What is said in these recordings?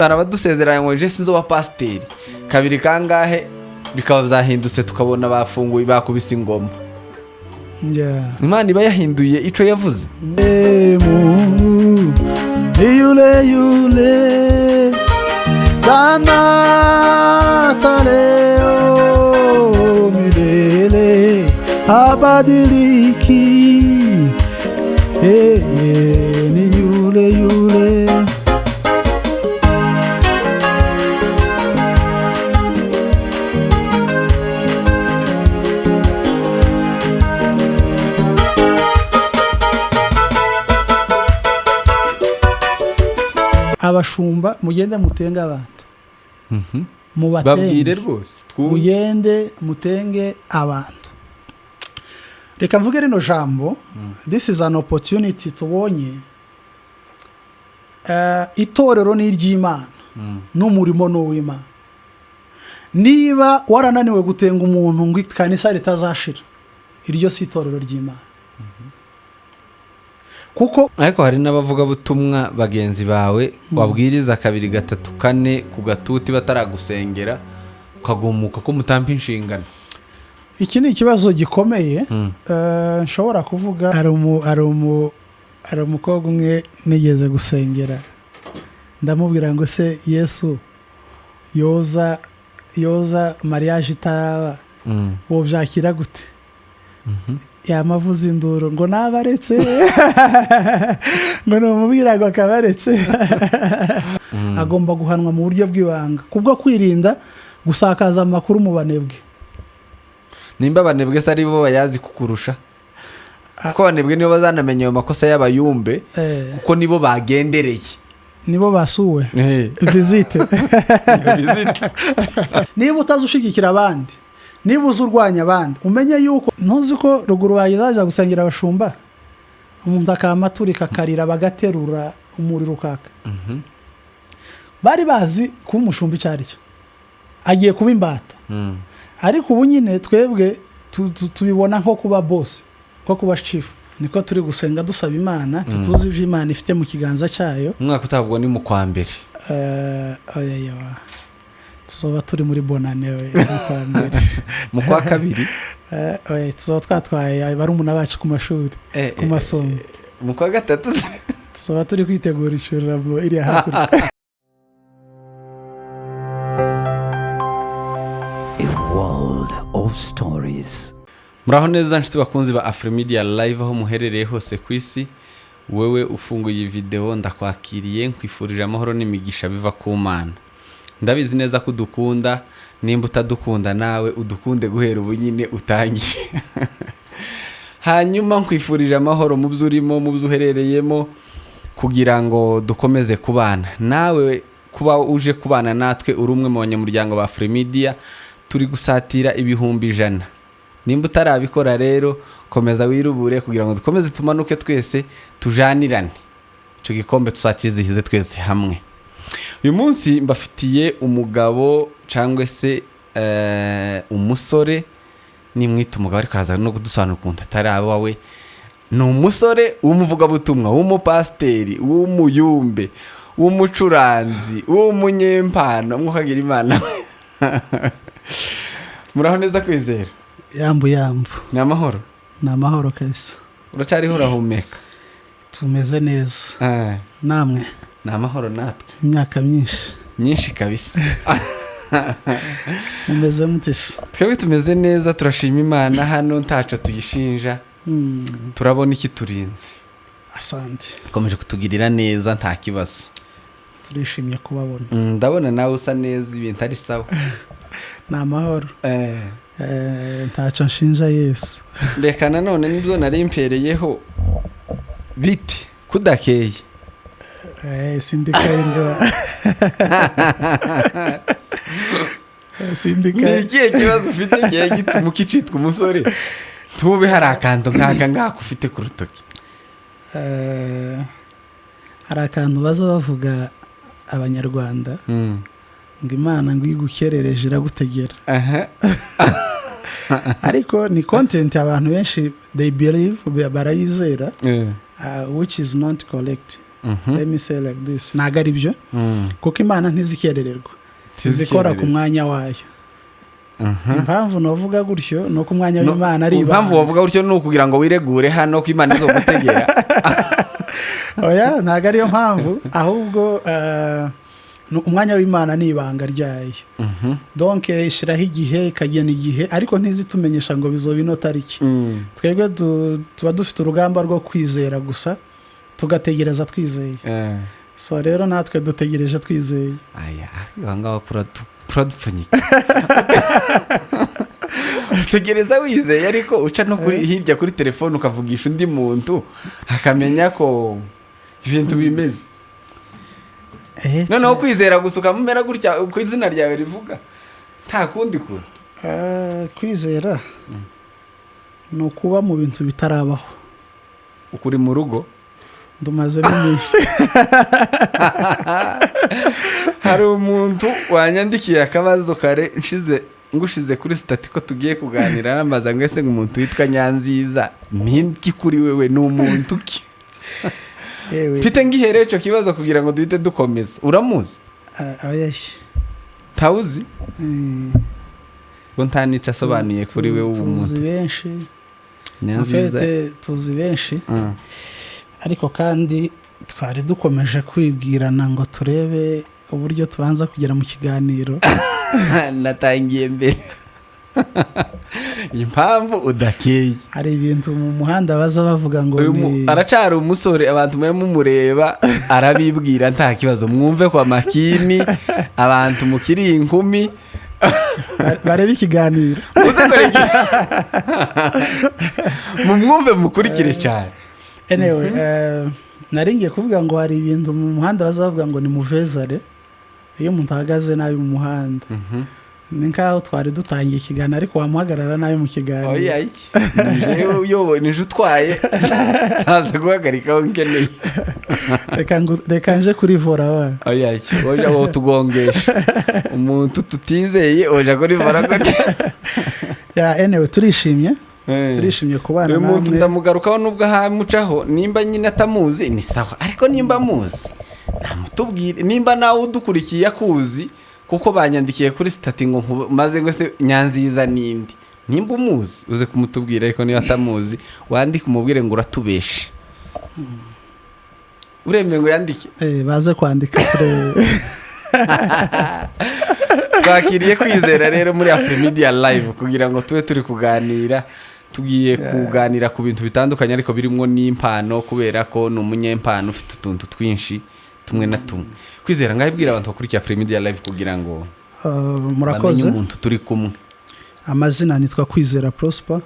Hari abadusezeranya ngo je sinzoba pasiteri kabiri kangahe, bikaba byahindutse, tukabona bafunguye bakubise ingoma. Imana iba yahinduye ico yavuze. Mungu ni yule yule jana hata leo milele habadiliki. Yeye ni yule yule. Abashumba, mugende mutenge abantu. Babwire. Mubatenge. Rwose twumve. Mugende mutenge abantu. Reka mvuge rino jambo. This is an opportunity tubonye. Itorero ni iry'Imana n'umurimo ni uw'Imana. Niba warananiwe gutenga umuntu ngo ikanisa ritazashira, iryo si itorero ry'Imana, kuko Ariko hari n'abavugabutumwa bagenzi bawe wabwiriza kabiri, gatatu, kane ku gatuti bataragusengera, ukagumuka ko mutampa inshingano. Iki ni ikibazo gikomeye. Nshobora kuvuga, hari umukobwa umwe nigeze gusengera, ndamubwira ngo: "Se Yesu yoza mariage itaraba, uwo byakira gute?" Yamavuze induru ngo nabaretse, ngo numubwira ngo akabaretse. Agomba guhanwa mu buryo bw'ibanga kubwo kwirinda gusakaza amakuru mu banebwe. Nimba abanebwe se ari bo bayazi kukurusha, kuko abanebwe nibo bazanamenya ayo makosa y'abayumbe, kuko nibo bagendereye. Nibo basuwe, visite. Niba utazi ushyigikira abandi, niba uzi urwanya abandi, umenye yuko ntuzi ko ruguru bagiye gusengera abashumba, umuntu akama aturika akarira, bagaterura umuriro ukaka. Bari bazi kuba umushumba icyo ari cyo, agiye kuba imbata. Ariko ubu nyine twebwe tubibona nko kuba boss, nko kuba chief. Niko turi gusenga dusaba Imana, ntituzi ibyo Imana ifite mu kiganza cyayo. Umwaka utabwo ni mu kwa mbere. Oya, yoa. Tuzoba turi muri bonane we, mu kwa mbere. Mu kwa kabiri. Oya, tuzoba twatwaye barumuna bacu ku mashuri, ku masomo. Mu kwa gatatu se? Tuzoba turi kwitegura icyunamo iriya hakurya. A world of stories. Muraho neza nshuti bakunzi ba Afrimedia Live aho muherereye hose ku isi. Wewe ufunguye iyi video, ndakwakiriye, nkwifurije amahoro n'imigisha biva ku Mana. Ndabizi neza ko udukunda. Nimba utadukunda, nawe udukunde guhera ubu nyine utangiye. Hanyuma nkwifurije amahoro mu byo urimo, mu byo uherereyemo, kugira ngo dukomeze kubana nawe. Kuba uje kubana natwe, uri umwe mu banyamuryango ba Afrimedia. Turi gusatira 100,000. Nimba utarabikora rero, komeza wirubure kugira ngo dukomeze tumanuke twese, tujanirane icyo gikombe, tuzakizihize twese hamwe. Uyu munsi mbafitiye umugabo cyangwa se umusore. Nimwita umugabo, ariko araza no kudusobanura ukuntu atari abawe. Ni umusore w'umuvugabutumwa, w'umupasiteri, w'umuyumbe, w'umucuranzi, w'umunyempano. Mwukagira Imana. Muraho neza, Kwizera? Yambu, yambu. Ni amahoro? Ni amahoro kabisa. Uracyariho, urahumeka? Tumeze neza. Namwe? Ni amahoro natwe. Imyaka myinshi. Myinshi kabisa. Mumeze mute se? Twebwe tumeze neza, turashima Imana hano, ntaco tuyishinja. Turabona ikiturinze. Asante. Ikomeje kutugirira neza, nta kibazo. Turishimye kubabona. Ndabona nawe usa neza, ibintu ari sawa. Ni amahoro. Ntacyo nshinja Yesu. Reka nanone nibyo nari mpereyeho, biti kudakeye? Sindikaye. Ni Sindikaye. ikihe kibazo ufite kigiye gituma ukicitwa umusore, ntube hari akantu nk'aka ngaka ufite ku rutoki? Hari akantu baza bavuga Abanyarwanda ngo Imana ngo igukerereje iragutegera. Ariko ni content abantu benshi they believe, barayizera, which is not correct. Let me say like this, ntabwo ari byo, kuko Imana ntizikerererwa, zikora ku mwanya wayo. Impamvu navuga gutyo ni uko umwanya w'Imana ari Impamvu ibanga. wavuga gutyo ni ukugira ngo wiregure hano ko Imana izogutegera? Oya, ntabwo ariyo mpamvu, ahubwo umwanya w'Imana ni ibanga ryayo. Donc ishyiraho igihe, ikagena igihe, ariko ntizitumenyesha ngo bizoba ino tariki. Twebwe tuba dufite urugamba rwo kwizera gusa, tugategereza twizeye. So rero natwe dutegereje twizeye. Aya, ariko aha ngaha kuradupfunyika. Utegereza wizeye, ariko uca no kuri hirya kuri telefone ukavugisha undi muntu akamenya ko ibintu bimeze. Noneho kwizera gusa ukamumera gutya uko izina ryawe rivuga, nta kundi kure. Kwizera ni ukuba mu bintu bitarabaho. Ukuri mu rugo. Ndumazemo iminsi. Hari umuntu wanyandikiye akabazo kare nshize ngushize kuri status ko tugiye kuganira, namaza ngo: "Ese ngo umuntu witwa Nyanziza ni iki kuri wewe? Ni umuntu ki?" Yewe. Mfite ngihereye icyo kibazo kugira ngo duhite dukomeza. Uramuzi? Oya. Ntawuzi ngo nta n'icyo asobanuye kuri we Tuzi w'umuntu benshi. Nyanziza. En fait, tuzi benshi, ariko kandi twari dukomeje kwibwirana ngo turebe uburyo tubanza kugera mu kiganiro. Natangiye mbere, impamvu udakeye. Hari ibintu mu muhanda baza bavuga ngo Uyu ni aracari umusore. Abantu mwe mumureba arabibwira, nta kibazo. Mwumve kwa makini, abantu mukiri inkumi. Barebe ikiganiro. Muze kureka mumwumve, mukurikire cyane. Anyway, nari ngiye kuvuga ngo hari ibintu mu muhanda baza bavuga ngo ni muvezare iyo umuntu ahagaze nabi mu muhanda. Ni nkaho twari dutangiye ikiganiro, ariko wamuhagarara nabi mu kiganiro. Oya, iki nije uyoboye, nije utwaye, ntaza guhagarika aho nkeneye. Reka nje kuri volant wa. Oya, iki oja wowe tugongesha umuntu tutizeye, oja kuri volant gute? Yeah, anyway, turishimye, turishimye kubana Uyu muntu namwe. ndamugarukaho nubwo ahamucaho. Nimba nyine atamuzi ni sawa, ariko nimba amuzi namutubwire, nimba nawe udukurikiye akuzi, kuko banyandikiye kuri status ngo maze ngo: "Se Nyanziza nindi?" Nimba umuzi uze kumutubwira, ariko niba atamuzi wandike umubwire ngo uratubeshe. Uremeye ngo yandike? Baze kwandika turebe. Twakiriye Kwizera rero muri Afrimedia Live kugira ngo tube turi kuganira. Tugiye kuganira ku bintu bitandukanye, ariko birimo n'impano, kubera ko ni umunyempano ufite utuntu twinshi tumwe na tumwe. Kwizera, ngaho ibwira abantu bakurikiye Afrimedia Live kugira ngo bamenye Murakoze. umuntu turi kumwe. Amazina nitwa Kwizera Prosper.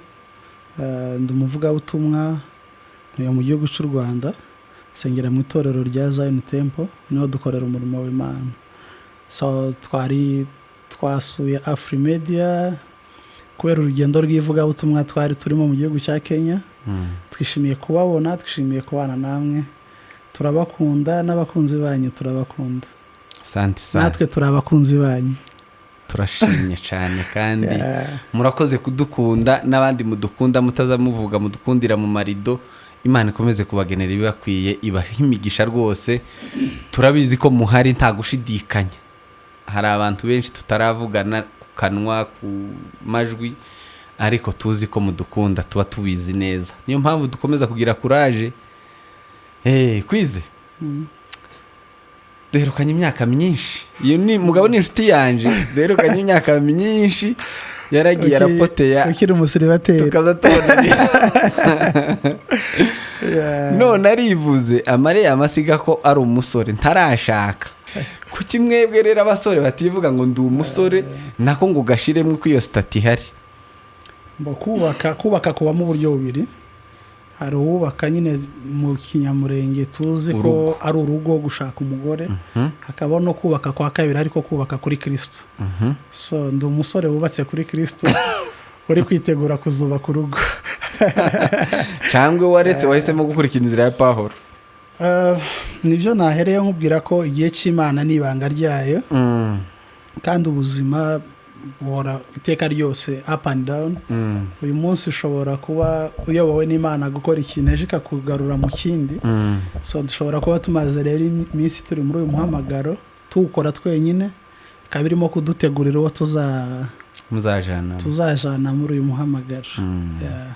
Ndi umuvugabutumwa, ntuye mu gihugu cy'u Rwanda, nsengera mu itorero rya Zion Temple, niho dukorera umurimo w'Imana. So twari twasuye Afrimedia kubera urugendo rw'ivugabutumwa twari turimo mu gihugu cya Kenya. Twishimiye kubabona, twishimiye kubana namwe. Turabakunda n'abakunzi banyu turabakunda. Asante sana. Natwe turi abakunzi banyu. Turashimye cyane kandi murakoze kudukunda, n'abandi mudukunda mutaza muvuga, mudukundira mu marido. Imana ikomeze kubagenera ibibakwiye, ibahe imigisha rwose. Turabizi ko muhari, nta gushidikanya. Hari abantu benshi tutaravugana ku kanwa, ku majwi, ariko tuzi ko mudukunda, tuba tubizi neza. Niyo mpamvu dukomeza kugira courage. Kwize, duherukanye imyaka myinshi. Iyo ni mugabo, ni inshuti yanje, duherukanye imyaka myinshi, yaragiye arapoteya. Ukiri umusiribateri. Tukaza tubona none arivuze amare amasiga ko ari umusore ntarashaka. Kuki mwebwe rero abasore bativuga ngo ndi umusore, nako ngo ugashiremo ko iyo status ihari? Mbo kubaka kubamo uburyo bubiri. Hari uwubaka nyine mu kinyamurenge tuzi ko Urugo. ari urugo, gushaka umugore, hakaba no kubaka kwa kabiri, ariko kubaka kuri Kirisito. So ndi umusore wubatse kuri Kirisito, uri kwitegura kuzubaka urugo. Cyangwa waretse, wahisemo gukurikira inzira ya Pahoro? Nibyo nahereye nkubwira ko igihe cy'Imana ni ibanga ryayo, kandi ubuzima Buhora iteka ryose up and down. Uyu munsi ushobora kuba uyobowe n'Imana gukora ikintu, ejo ikakugarura mu kindi. So dushobora kuba tumaze rero iminsi turi muri uyu muhamagaro, tuwukora twenyine, ikaba irimo kudutegurira uwo muzajana tuzajana muri uyu muhamagaro. Yeah.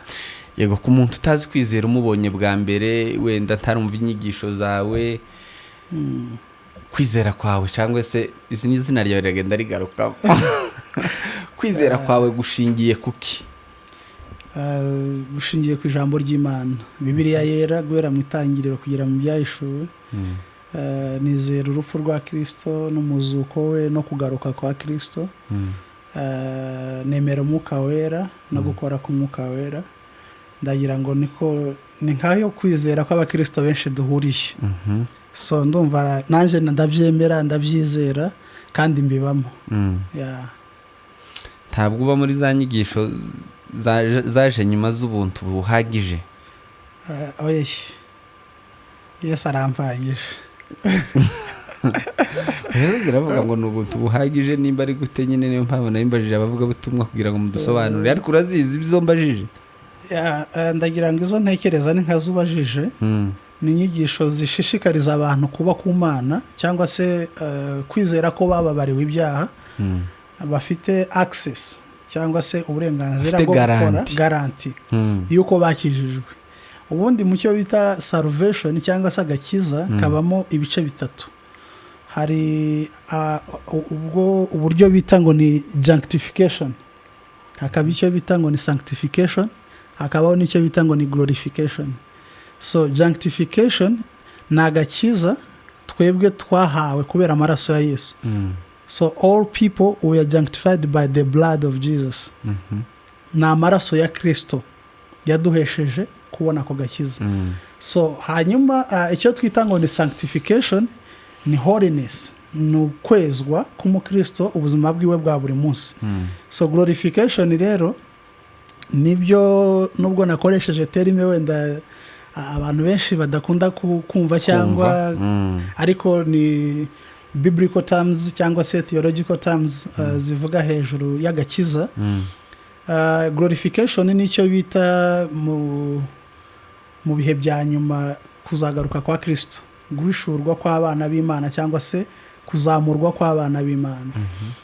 Yego, ku muntu utazi Kwizera, umubonye bwa mbere, wenda atarumva inyigisho zawe, kwizera kwawe, cyangwa se izi ni izina ryawe riragenda rigarukamo, kwizera kwawe gushingiye kuki? Gushingiye ku ijambo ry'Imana, Bibiliya Yera, guhera mu Itangiriro kugera mu Byahishuwe. Nizera urupfu rwa Kirisito n'umuzuko we no kugaruka kwa Kirisito. Nemera Umwuka Wera no gukora k'Umwuka Wera. Ndagira ngo niko ni nkayo kwizera kw'abakirisito benshi duhuriye. So ndumva nanjye ndabyemera, ndabyizera kandi mbibamo. Yeah. Ntabwo uba muri za nyigisho zaje nyuma z'ubuntu buhagije? Oya, Yesu arampagije. Rero ziravuga ngo ni ubuntu buhagije, nimba ari gute nyine. Niyo mpamvu nari mbajije abavugabutumwa kugira ngo mudusobanurire, ariko urazizi izo mbajije? Yeah, ndagira ngo izo ntekereza ni nkazubajije. Ni inyigisho zishishikariza abantu kuba ku Mana, cyangwa se kwizera ko bababariwe ibyaha, bafite access cyangwa se uburenganzira bafite bwo gukora garanti. Garanti y'uko bakijijwe. Ubundi mu cyo bita salvation cyangwa se agakiza kabamo ibice bitatu. Hari ubwo uburyo bita ngo ni junctification, hakaba icyo bita ngo ni sanctification, hakabaho n'icyo bita ngo ni glorification. So junctification ni agakiza twebwe twahawe kubera amaraso ya Yesu. So all people were junctified by the blood of Jesus. Ni amaraso ya Kristo yaduhesheje kubona ako gakiza. So hanyuma icyo twita ngo ni sanctification ni holiness, ni ukwezwa k'umukristo, ubuzima bwiwe bwa buri munsi. So glorification rero nibyo, nubwo nakoresheje terme wenda abantu benshi badakunda kumva cyangwa Kumva. Ariko ni biblical terms cyangwa se theological terms zivuga hejuru y'agakiza. Glorification nicyo bita mu bihe bya nyuma kuzagaruka kwa Kristo, guhishurwa kw'abana b'Imana cyangwa se kuzamurwa kw'abana b'Imana.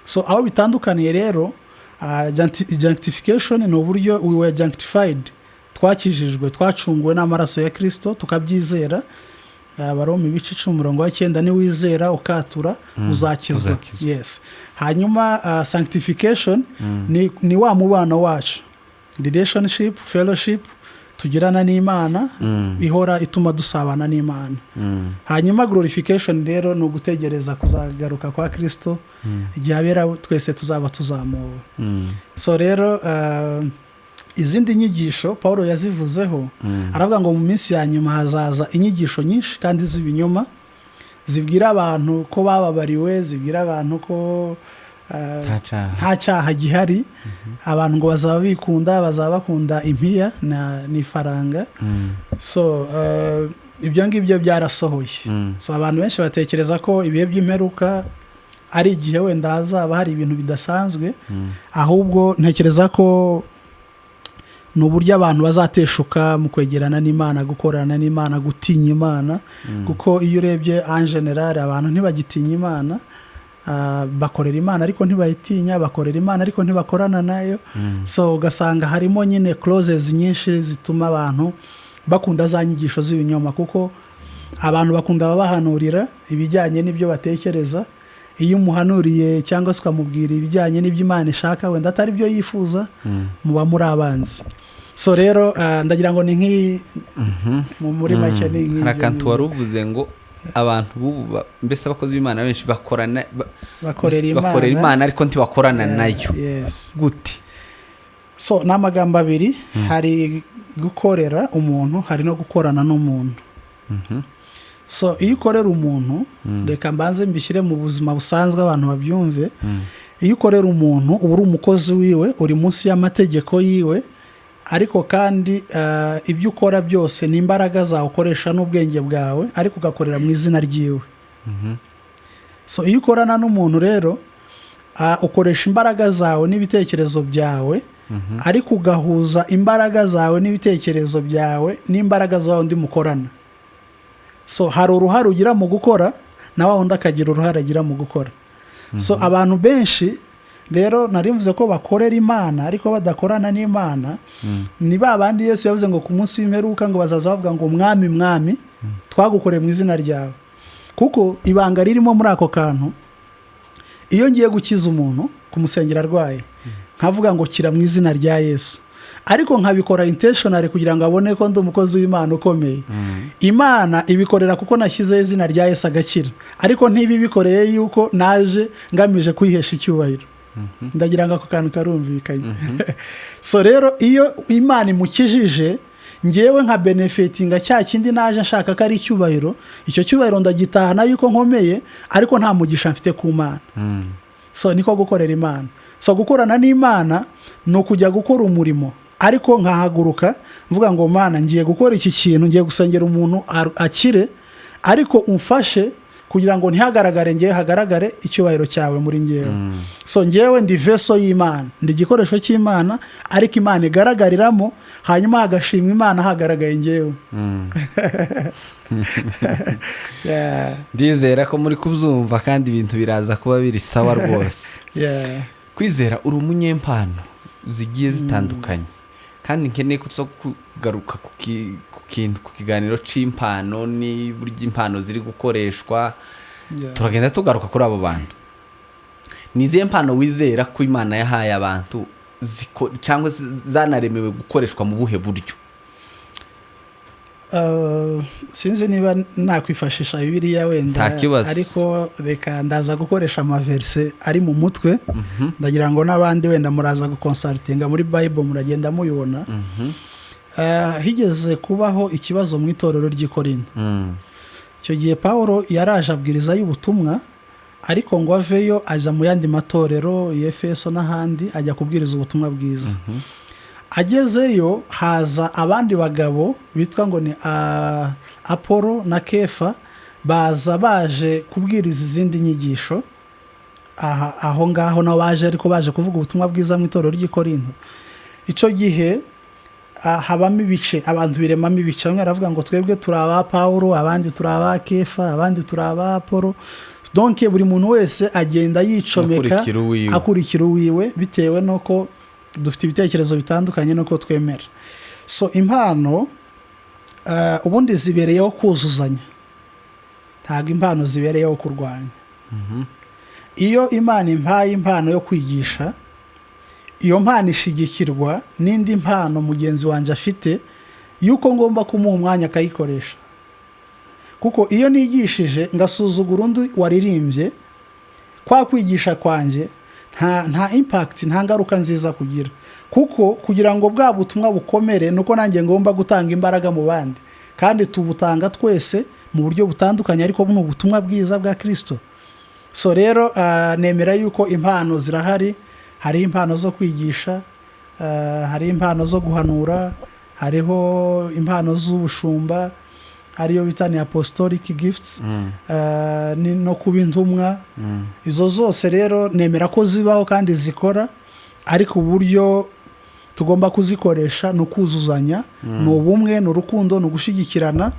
So aho bitandukaniye rero, junctification ni uburyo we were junctified, twakijijwe, twacunguwe n'amaraso ya Kristo, tukabyizera. Abaroma ibice 10 umurongo wa 9: niwizera ukatura uzakizwa. Uzakizwa. Yes. Hanyuma sanctification ni wa mubano wacu, relationship, fellowship tugirana n'Imana, ihora ituma dusabana n'Imana. Hanyuma glorification rero ni ugutegereza kuzagaruka kwa Kristo, igihe abera twese tuzaba tuzamuwe. So rero izindi nyigisho Paul yazivuzeho, aravuga ngo mu minsi ya nyuma hazaza inyigisho nyinshi kandi z'ibinyoma, zibwira abantu ko bababariwe, zibwira abantu ko Nta cyaha. Nta cyaha gihari. Abantu ngo bazaba bikunda, bazaba bakunda impiya n'ifaranga. So ibyo ngibyo byarasohoye. So abantu benshi batekereza ko ibihe by'imperuka ari igihe wenda hazaba hari ibintu bidasanzwe. Ahubwo ntekereza ko ni uburyo abantu bazateshuka mu kwegerana n'Imana, gukorana n'Imana, gutinya Imana, kuko iyo urebye en général abantu ntibagitinya Imana. Bakorera Imana ariko ntibayitinya, bakorera Imana ariko ntibakorana nayo. So ugasanga harimo nyine clauses nyinshi zituma abantu bakunda za nyigisho z'ibinyoma, kuko abantu bakunda ababahanurira ibijyanye n'ibyo batekereza. Iyo umuhanuriye cyangwa se ukamubwira ibijyanye n'ibyo Imana ishaka, wenda atari byo yifuza, muba muri abanzi. So rero ndagira ngo ni nk'iyi muri make ni nk'ibyo Hari akantu ngibyo. Wari uvuze ngo abantu b'ubu mbese abakozi b'Imana benshi bakorana bakorera Imana. Bakorera Imana ariko ntibakorana nayo. Yes. Gute? So ni amagambo abiri: hari gukorera umuntu, hari no gukorana n'umuntu. So iyo ukorera umuntu, reka mbanze mbishyire mu buzima busanzwe abantu babyumve. Iyo ukorera umuntu uba uri umukozi wiwe, uri munsi y'amategeko yiwe, ariko kandi ibyo ukora byose ni imbaraga zawe ukoresha n'ubwenge bwawe, ariko ugakorera mu izina ryiwe. So iyo ukorana n'umuntu rero Ukoresha imbaraga zawe n'ibitekerezo byawe, ariko ugahuza imbaraga zawe n'ibitekerezo byawe n'imbaraga za wundi mukorana. So hari uruhare ugira mu gukora, na wa wundi akagira uruhare agira mu gukora. So abantu benshi rero, nari mvuze ko bakorera Imana ariko badakorana n'Imana, ni ba bandi Yesu yavuze ngo ku munsi w'imperuka ngo bazaza bavuga ngo: "Mwami, Mwami, twagukoreye mu izina ryawe." Kuko ibanga ririmo muri ako kantu, iyo ngiye gukiza umuntu, kumusengera arwaye, nkavuga ngo: "Kira mu izina rya Yesu," ariko nkabikora intentionally kugira ngo abone ko ndi umukozi w'Imana ukomeye, Imana ibikorera kuko nashyizeho izina rya Yesu agakira, ariko ntibibikoreye yuko naje ngamije kwihesha icyubahiro. Ndagira ngo ako kantu karumvikanye. So rero iyo Imana imukijije, ngewe nka benefitinga cya kindi naje nshaka ko ari icyubahiro, icyo cyubahiro ndagitahana yuko nkomeye, ariko nta mugisha mfite ku Mana. So niko gukorera Imana. So gukorana n'Imana ni ukujya gukora umurimo, ariko nkahaguruka mvuga ngo: "Mana, ngiye gukora iki kintu, ngiye gusengera umuntu akire, ariko umfashe kugira ngo ntihagaragare ngewe, hagaragare icyubahiro cyawe muri ngewe." So ngewe ndi vessel y'Imana, ndi igikoresho cy'Imana, ariko Imana igaragariramo, hanyuma hagashimwa Imana hagaragaye ngewe. Yeah. Ndizera ko muri kubyumva kandi ibintu biraza kuba biri sawa rwose. Kwizera, uri umunyempano zigiye zitandukanye, kandi nkeneye ko tuza kugaruka ku kintu, ku kiganiro cy'impano n'uburyo impano ziri gukoreshwa. Turagenda tugaruka kuri abo bantu. Ni izihe mpano wizera ko Imana yahaye abantu, cyangwa se zanaremewe gukoreshwa mu buhe buryo? Sinzi niba nakwifashisha Bibiliya wenda. Nta kibazo. Ariko reka ndaza gukoresha amaverse ari mu mutwe. Ndagira ngo n'abandi wenda muraza guconsultinga muri Bible, muragenda mubibona. Higeze kubaho ikibazo mu itorero ry'i Korinto. Icyo gihe Paul yaraje abwirizayo ubutumwa, ariko ngo aveyo ajya mu yandi matorero i Efeso n'ahandi, ajya kubwiriza ubutumwa bwiza. Agezeyo haza abandi bagabo bitwa ngo ni Apolo na Kefa, baza baje kubwiriza izindi nyigisho aha aho ngaho nabo baje, ariko baje kuvuga ubutumwa bwiza mu itorero ry'i Korinto. Icyo gihe habamo ibice, abantu biremamo ibice. Bamwe baravuga ngo: "Twebwe turi aba Pawulo," abandi: "Turi aba Kefa," abandi: "Turi aba Apolo." Donc buri muntu wese agenda yicomeka akurikira uwiwe. Akurikira uwiwe, bitewe n'uko dufite ibitekerezo bitandukanye n'uko twemera. So impano ubundi zibereyeho kuzuzanya, ntabwo impano zibereyeho kurwanya. Iyo Imana impaye impano yo kwigisha, iyo mpano ishigikirwa n'indi mpano mugenzi wanjye afite, yuko ngomba kumuha umwanya akayikoresha. Kuko iyo nigishije ngasuzugura undi waririmbye, kwa kwigisha kwanjye nta impact, nta ngaruka nziza kugira. Kuko kugira ngo bwa butumwa bukomere, nuko nanjye ngomba gutanga imbaraga mu bandi, kandi tubutanga twese mu buryo butandukanye, ariko buno ubutumwa bwiza bwa Kirisito. So rero nemera yuko impano zirahari. Hari impano zo kwigisha, hari impano zo guhanura, hariho impano z'ubushumba, ariyo bita ni apostolic gifts, ni no kuba intumwa. Izo zose rero nemera ko zibaho kandi zikora, ariko uburyo tugomba kuzikoresha ni ukuzuzanya, ni ubumwe, ni urukundo, ni ugushyigikirana,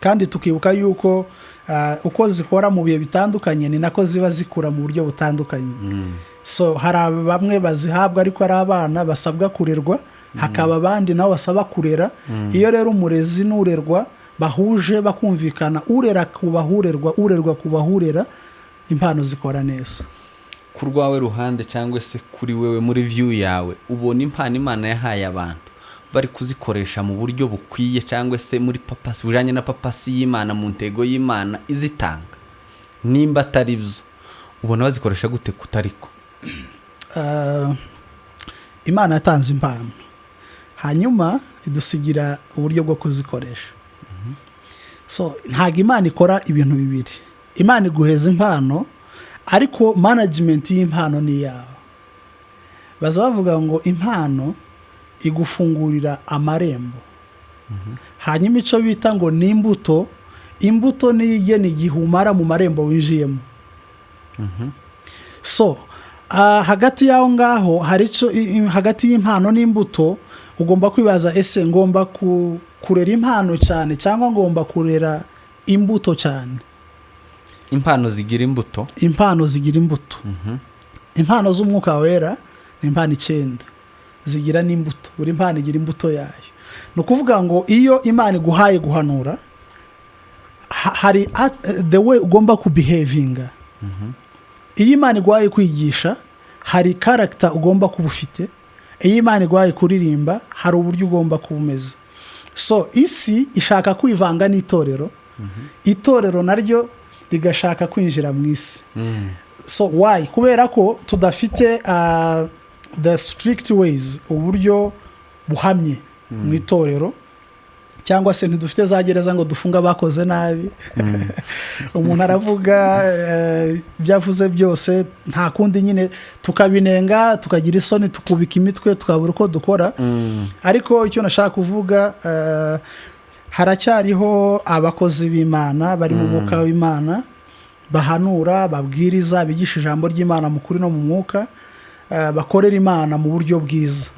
kandi tukibuka yuko uko zikora mu bihe bitandukanye ni nako ziba zikura mu buryo butandukanye. So hari bamwe bazihabwa ariko ari abana basabwa kurerwa, hakaba abandi nabo basaba kurera. Iyo rero umurezi n'urerwa bahuje, bakumvikana, urera akubaha urerwa, urerwa akubaha urera, impano zikora neza. Ku rwawe ruhande, cyangwa se kuri wewe, muri view yawe, ubona impano Imana yahaye abantu bari kuzikoresha mu buryo bukwiye, cyangwa se muri purpose, bujyanye na purpose y'Imana, mu ntego y'Imana izitanga? Nimba atari byo, ubona bazikoresha gute kutariko? Imana yatanze impano, hanyuma idusigira uburyo bwo kuzikoresha. So ntabwo Imana ikora ibintu bibiri. Imana iguheza impano, ariko management y'impano ni iyawe. Baza bavuga ngo impano igufungurira amarembo, hanyuma icyo bita ngo ni imbuto, imbuto niyo igena igihe umara mu marembo winjiyemo. So Hagati y'aho ngaho hari icyo hagati y'impano n'imbuto ugomba kwibaza: ese ngomba kurera impano cyane cyangwa ngomba kurera imbuto cyane? Impano zigira imbuto. Impano zigira imbuto. Impano z'Umwuka Wera ni impano icyenda, zigira n'imbuto. Buri mpano igira imbuto yayo. Ni ukuvuga ngo iyo Imana iguhaye guhanura, hari the way ugomba kubehavinga. Iyo Imana iguhaye kwigisha, hari character ugomba kuba ufite. Iyo Imana iguhaye kuririmba, hari uburyo ugomba kuba umeze. So isi ishaka kwivanga n'itorero, itorero naryo rigashaka kwinjira mu isi. So why? Kubera ko tudafite the strict ways, uburyo buhamye mu itorero, cyangwa se ntidufite za gereza ngo dufunge abakoze nabi. Umuntu aravuga ibyo avuze byose, nta kundi nyine, tukabinenga, tukagira isoni, tukubika imitwe, tukabura uko dukora. Ariko icyo nashaka kuvuga, haracyariho abakozi b'Imana bari mu mwuka w'Imana, bahanura, babwiriza, bigisha ijambo ry'Imana mu kuri no mu mwuka, bakorera Imana mu buryo bwiza.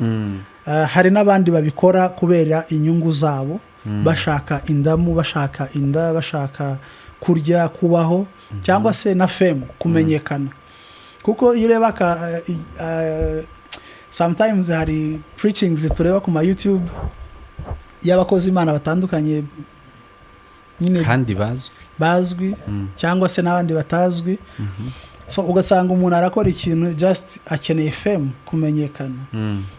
Hari n'abandi babikora kubera inyungu zabo, bashaka indamu, bashaka inda, bashaka kurya, kubaho, cyangwa se na fame, kumenyekana. Kuko iyo ureba sometimes hari preachings tureba ku ma YouTube y'abakozi Imana batandukanye nyine kandi bazwi. Bazwi cyangwa se n'abandi batazwi. So ugasanga umuntu arakora ikintu just akeneye fame, kumenyekana.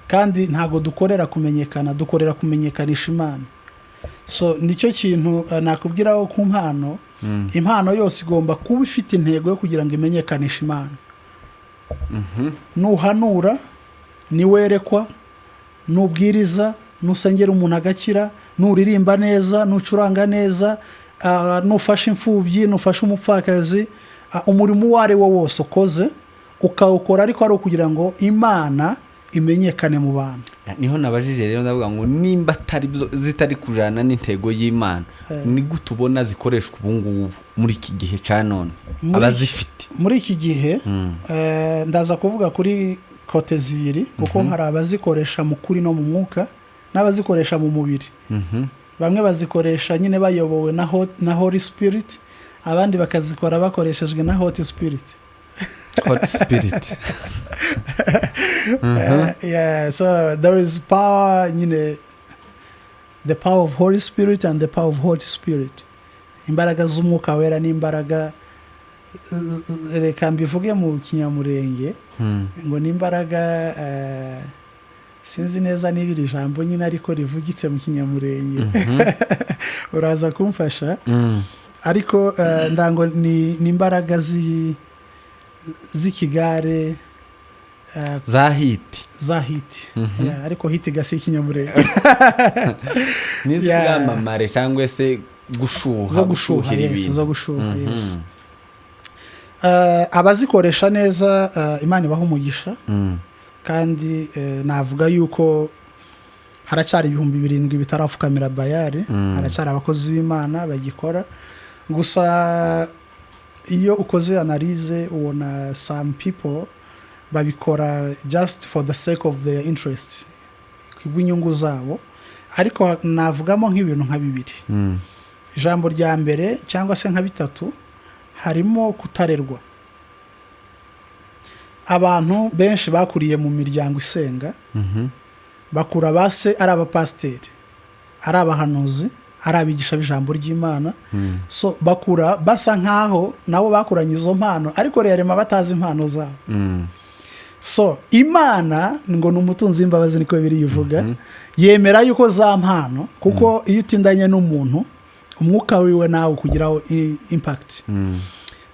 Kandi ntabwo dukorera kumenyekana, dukorera kumenyekanisha Imana. So nicyo kintu nakubwiraho ku mpano. Impano yose igomba kuba ifite intego yo kugira ngo imenyekanishe Imana. Nuhanura, niwerekwa, nubwiriza, nusengera umuntu agakira, nuririmba neza, nucuranga neza, nufasha imfubyi, nufasha umupfakazi, umurimo uwo ari wo wose ukoze, ukawukora ariko ari ukugira ngo Imana imenyekane mu bantu. Niho nabajije rero, ndavuga ngo nimba atari byo, zitari kujana n'intego y'Imana, ni gute ubona zikoreshwa ubu ngubu muri iki gihe cya none, abazifite? Muri iki gihe, ndaza kuvuga kuri côté zibiri, kuko hari abazikoresha mu kuri no mu mwuka n'abazikoresha mu mubiri. Bamwe bazikoresha nyine bayobowe na Holy Spirit, abandi bakazikora bakoreshejwe na hot spirit. Hot spirit. Yeah, so there is power nyine, the power of Holy Spirit and the power of hot spirit. Imbaraga z'Umwuka Wera n'imbaraga, reka mbivuge mu Kinyamurenge, ngo ni imbaraga, sinzi neza niba iri jambo nyine ariko rivugitse mu Kinyamurenge, uraza kumfasha. Ariko ndango ni imbaraga z'ikigare, za heat. Za heat. Yeah, ariko heat gasi Ikinyamurenge. N'iz'ubwamamare cyangwa se gushuha. Zo gushuha. Gushuhira Yes. ibintu. Zo gushuha, yes. Abazikoresha neza, Imana ibaha umugisha. Kandi navuga yuko haracyari 7000 bitarapfukamira Bayari. Haracyari abakozi b'Imana bagikora. Gusa iyo ukoze analyse, ubona some people babikora just for the sake of their interest, kubw'inyungu zabo. Ariko navugamo nk'ibintu nka bibiri. Ijambo rya mbere, cyangwa se nka bitatu, harimo kutarerwa. Abantu benshi bakuriye mu miryango isenga, bakura ba se ari abapasiteri, ari abahanuzi, ari abigisha b'ijambo ry'Imana. So bakura basa nkaho nabo bakuranye izo mpano, ariko rerema batazi impano zabo. So Imana ngo ni umutunzi w'imbabazi, niko biri ivuga, yemera yuko za mpano, kuko iyo utindanye n'umuntu, umwuka wiwe nawe ukugiraho impact.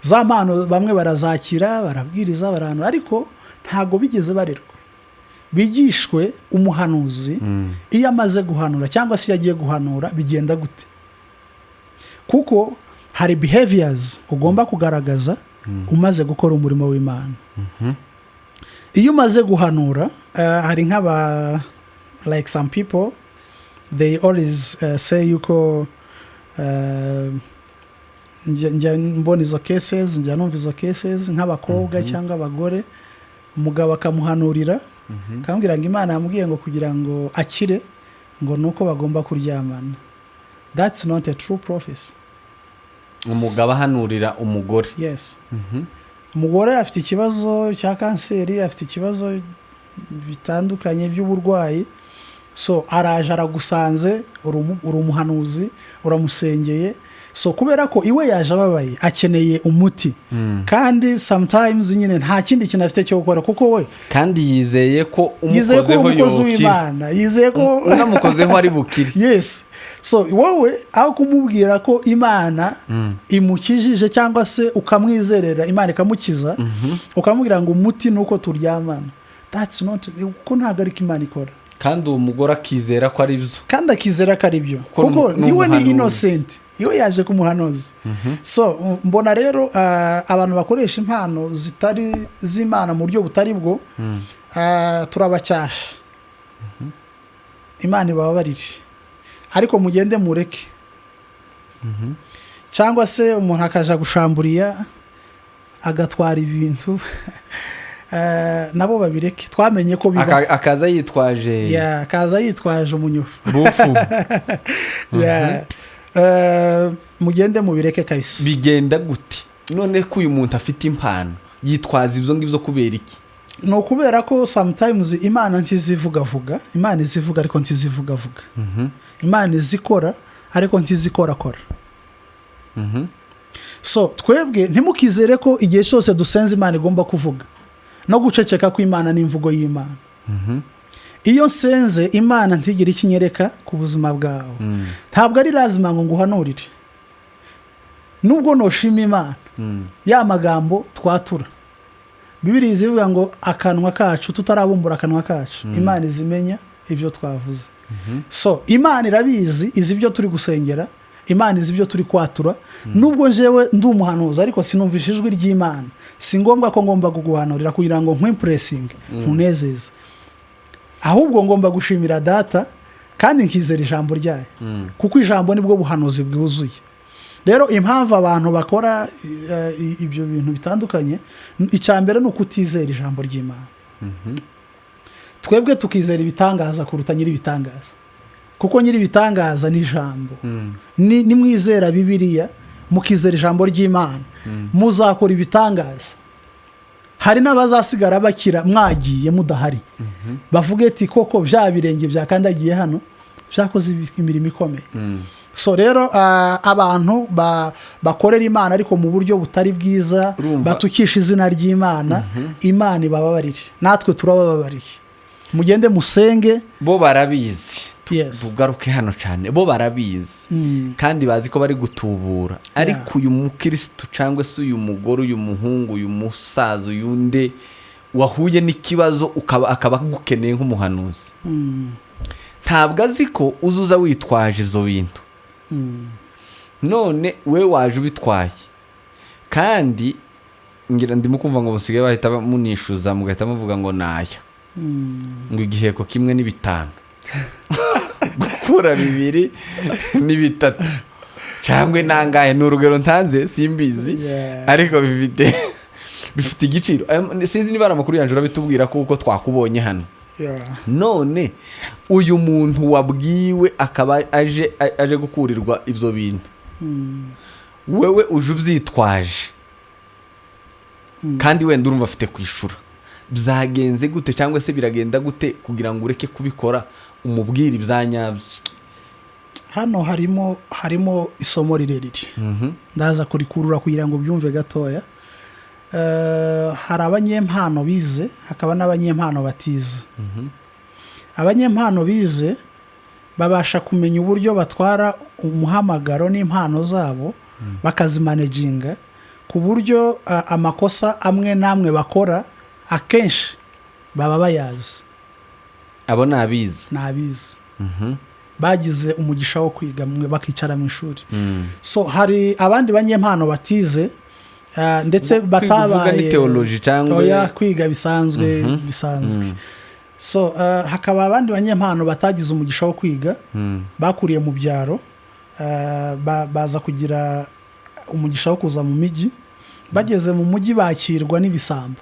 Za mpano bamwe barazakira, barabwiriza, barahanura, ariko ntabwo bigeze barerwa, bigishwe umuhanuzi iyo amaze guhanura cyangwa se iyo agiye guhanura bigenda gute, kuko hari behaviors ugomba kugaragaza umaze gukora umurimo w'Imana. Iyo umaze guhanura, hari nk'aba, like some people, they always say yuko, njya mbona izo cases, njya numva izo cases, nk'abakobwa cyangwa abagore. Umugabo akamuhanurira, akamubwira ngo Imana yamubwiye ngo kugira ngo akire ngo ni uko bagomba kuryamana. That's not a true prophecy. Umugabo ahanurira umugore? Yes. Umugore afite ikibazo cya kanseri, afite ikibazo bitandukanye by'uburwayi. So araje aragusanze, uri umuhanuzi, uramusengeye. So kubera ko iwe yaje ababaye, akeneye umuti, kandi sometimes nyine nta kindi kintu afite cyo gukora kuko we Kandi yizeye ko yizeye ko uri umukozeho umukozi yokira. w'Imana, yizeye ko Unamukozeho ari bukire. Yes. So wowe aho kumubwira ko Imana imukijije cyangwa se ukamwizerera Imana ikamukiza, ukamubwira ngo umuti ni uko turyamana. That's not, kuko ntabwo ariko Imana ikora. Kandi uwo mugore akizera ko ari byo. Kandi akizera ko ari byo. Kuko Kuko ni niwe ni umuhanuzi. innocent, iwe yaje kumuhanuzi. So mbona rero abantu bakoresha impano zitari z'Imana mu buryo butari bwo, turabacyasha. Imana ibababarire, ariko mugende mureke. Cyangwa se umuntu akaja gushamburiya agatwara ibintu, nabo babireke, twamenye ko bibaho. Akaza yitwaje Yeah, akaza yitwaje umunyufu. Bufu. Yeah. Mugende mubireke kabisa. Bigenda gute none ko uyu muntu afite impano, yitwaza ibyo ngibyo kubera iki? Ni ukubera ko sometimes Imana ntizivugavuga. Imana izivuga ariko ntizivugavuga. Imana izikora ariko ntizikorakora. So twebwe ntimukizere ko igihe cyose dusenze Imana igomba kuvuga. No guceceka kw'Imana n'imvugo y'Imana. Iyo nsenze Imana ntigire icyo inyereka ku buzima bwawe, ntabwo ari lazima ngo nguhanurire. Nubwo noshima Imana, ya magambo twatura, Bibiri zivuga ngo akanwa kacu, tutarabumbura akanwa kacu, Imana izimenya ibyo twavuze. So Imana irabizi, izi ibyo turi gusengera, Imana izi ibyo turi kwatura. Nubwo njyewe ndi umuhanuzi ariko sinumvishe ijwi ry'Imana, si ngombwa ko ngomba kuguhanurira kugira ngo nkwimpressinge, nkunezeze. Ahubwo ngomba gushimira Data kandi nkizera ijambo ryayo, kuko ijambo nibwo buhanuzi bwuzuye. Rero impamvu abantu bakora ibyo bintu bitandukanye, icya mbere ni ukutizera ijambo ry'Imana. Twebwe tukizera ibitangaza kuruta nyir'ibitangaza, kuko nyir'ibitangaza ni ijambo. Nimwizera Bibiliya, mukizera ijambo ry'Imana, muzakora ibitangaza. Hari n'abazasigara bakira mwagiye mudahari, bavuge ati: "Koko bya birenge byakandagiye hano byakoze imirimo ikomeye." So rero abantu bakorera Imana ariko mu buryo butari bwiza, batukisha izina ry'Imana, Imana ibababarire, natwe turabababariye. Mugende musenge. Bo barabizi. Yes. Tugaruke hano cyane, bo barabizi kandi bazi ko bari gutubura. Ariko uyu mukirisitu cyangwa se uyu mugore, uyu muhungu, uyu musaza, uyu nde wahuye n'ikibazo, ukaba akaba agukeneye nk'umuhanuzi, ntabwo azi ko uzuza witwaje ibyo bintu. None we waje ubitwaye, kandi ngira ndimo kumva ngo musigaye bahita munishuza, mugahita muvuga ngo naya ngo igiheko kimwe ni 5, gukura bibiri ni 3 cyangwa nangahe, ni urugero ntanze, simbizi. Ariko bifite igiciro. Sinzi niba ari amakuru yanjye, urabitubwira kuko twakubonye hano. None uyu muntu wabwiwe akaba aje gukurirwa ibyo bintu, wewe uje ubyitwaje, kandi wenda urumva afite kwishura, byagenze gute cyangwa se biragenda gute kugira ngo ureke kubikora, umubwire ibya nyabyo? Hano harimo isomo rirerire, ndaza kurikurura kugira ngo byumve gatoya. Hari abanyempano bize, hakaba n'abanyempano batize. Abanyempano bize babasha kumenya uburyo batwara umuhamagaro n'impano zabo, bakazimanaginga ku buryo amakosa amwe n'amwe bakora akenshi baba bayazi. Abo ni abize. Ni abize, bagize umugisha wo kwiga, bakicara mu ishuri. So hari abandi banyempano batize, ndetse Kwiga uvuga ni batabaye theology cyangwa? Oya, kwiga bisanzwe bisanzwe. So hakaba abandi banyempano batagize umugisha wo kwiga, bakuriye mu byaro, baza kugira umugisha wo kuza mu mijyi. Bageze mu mujyi bakirwa n'ibisambo.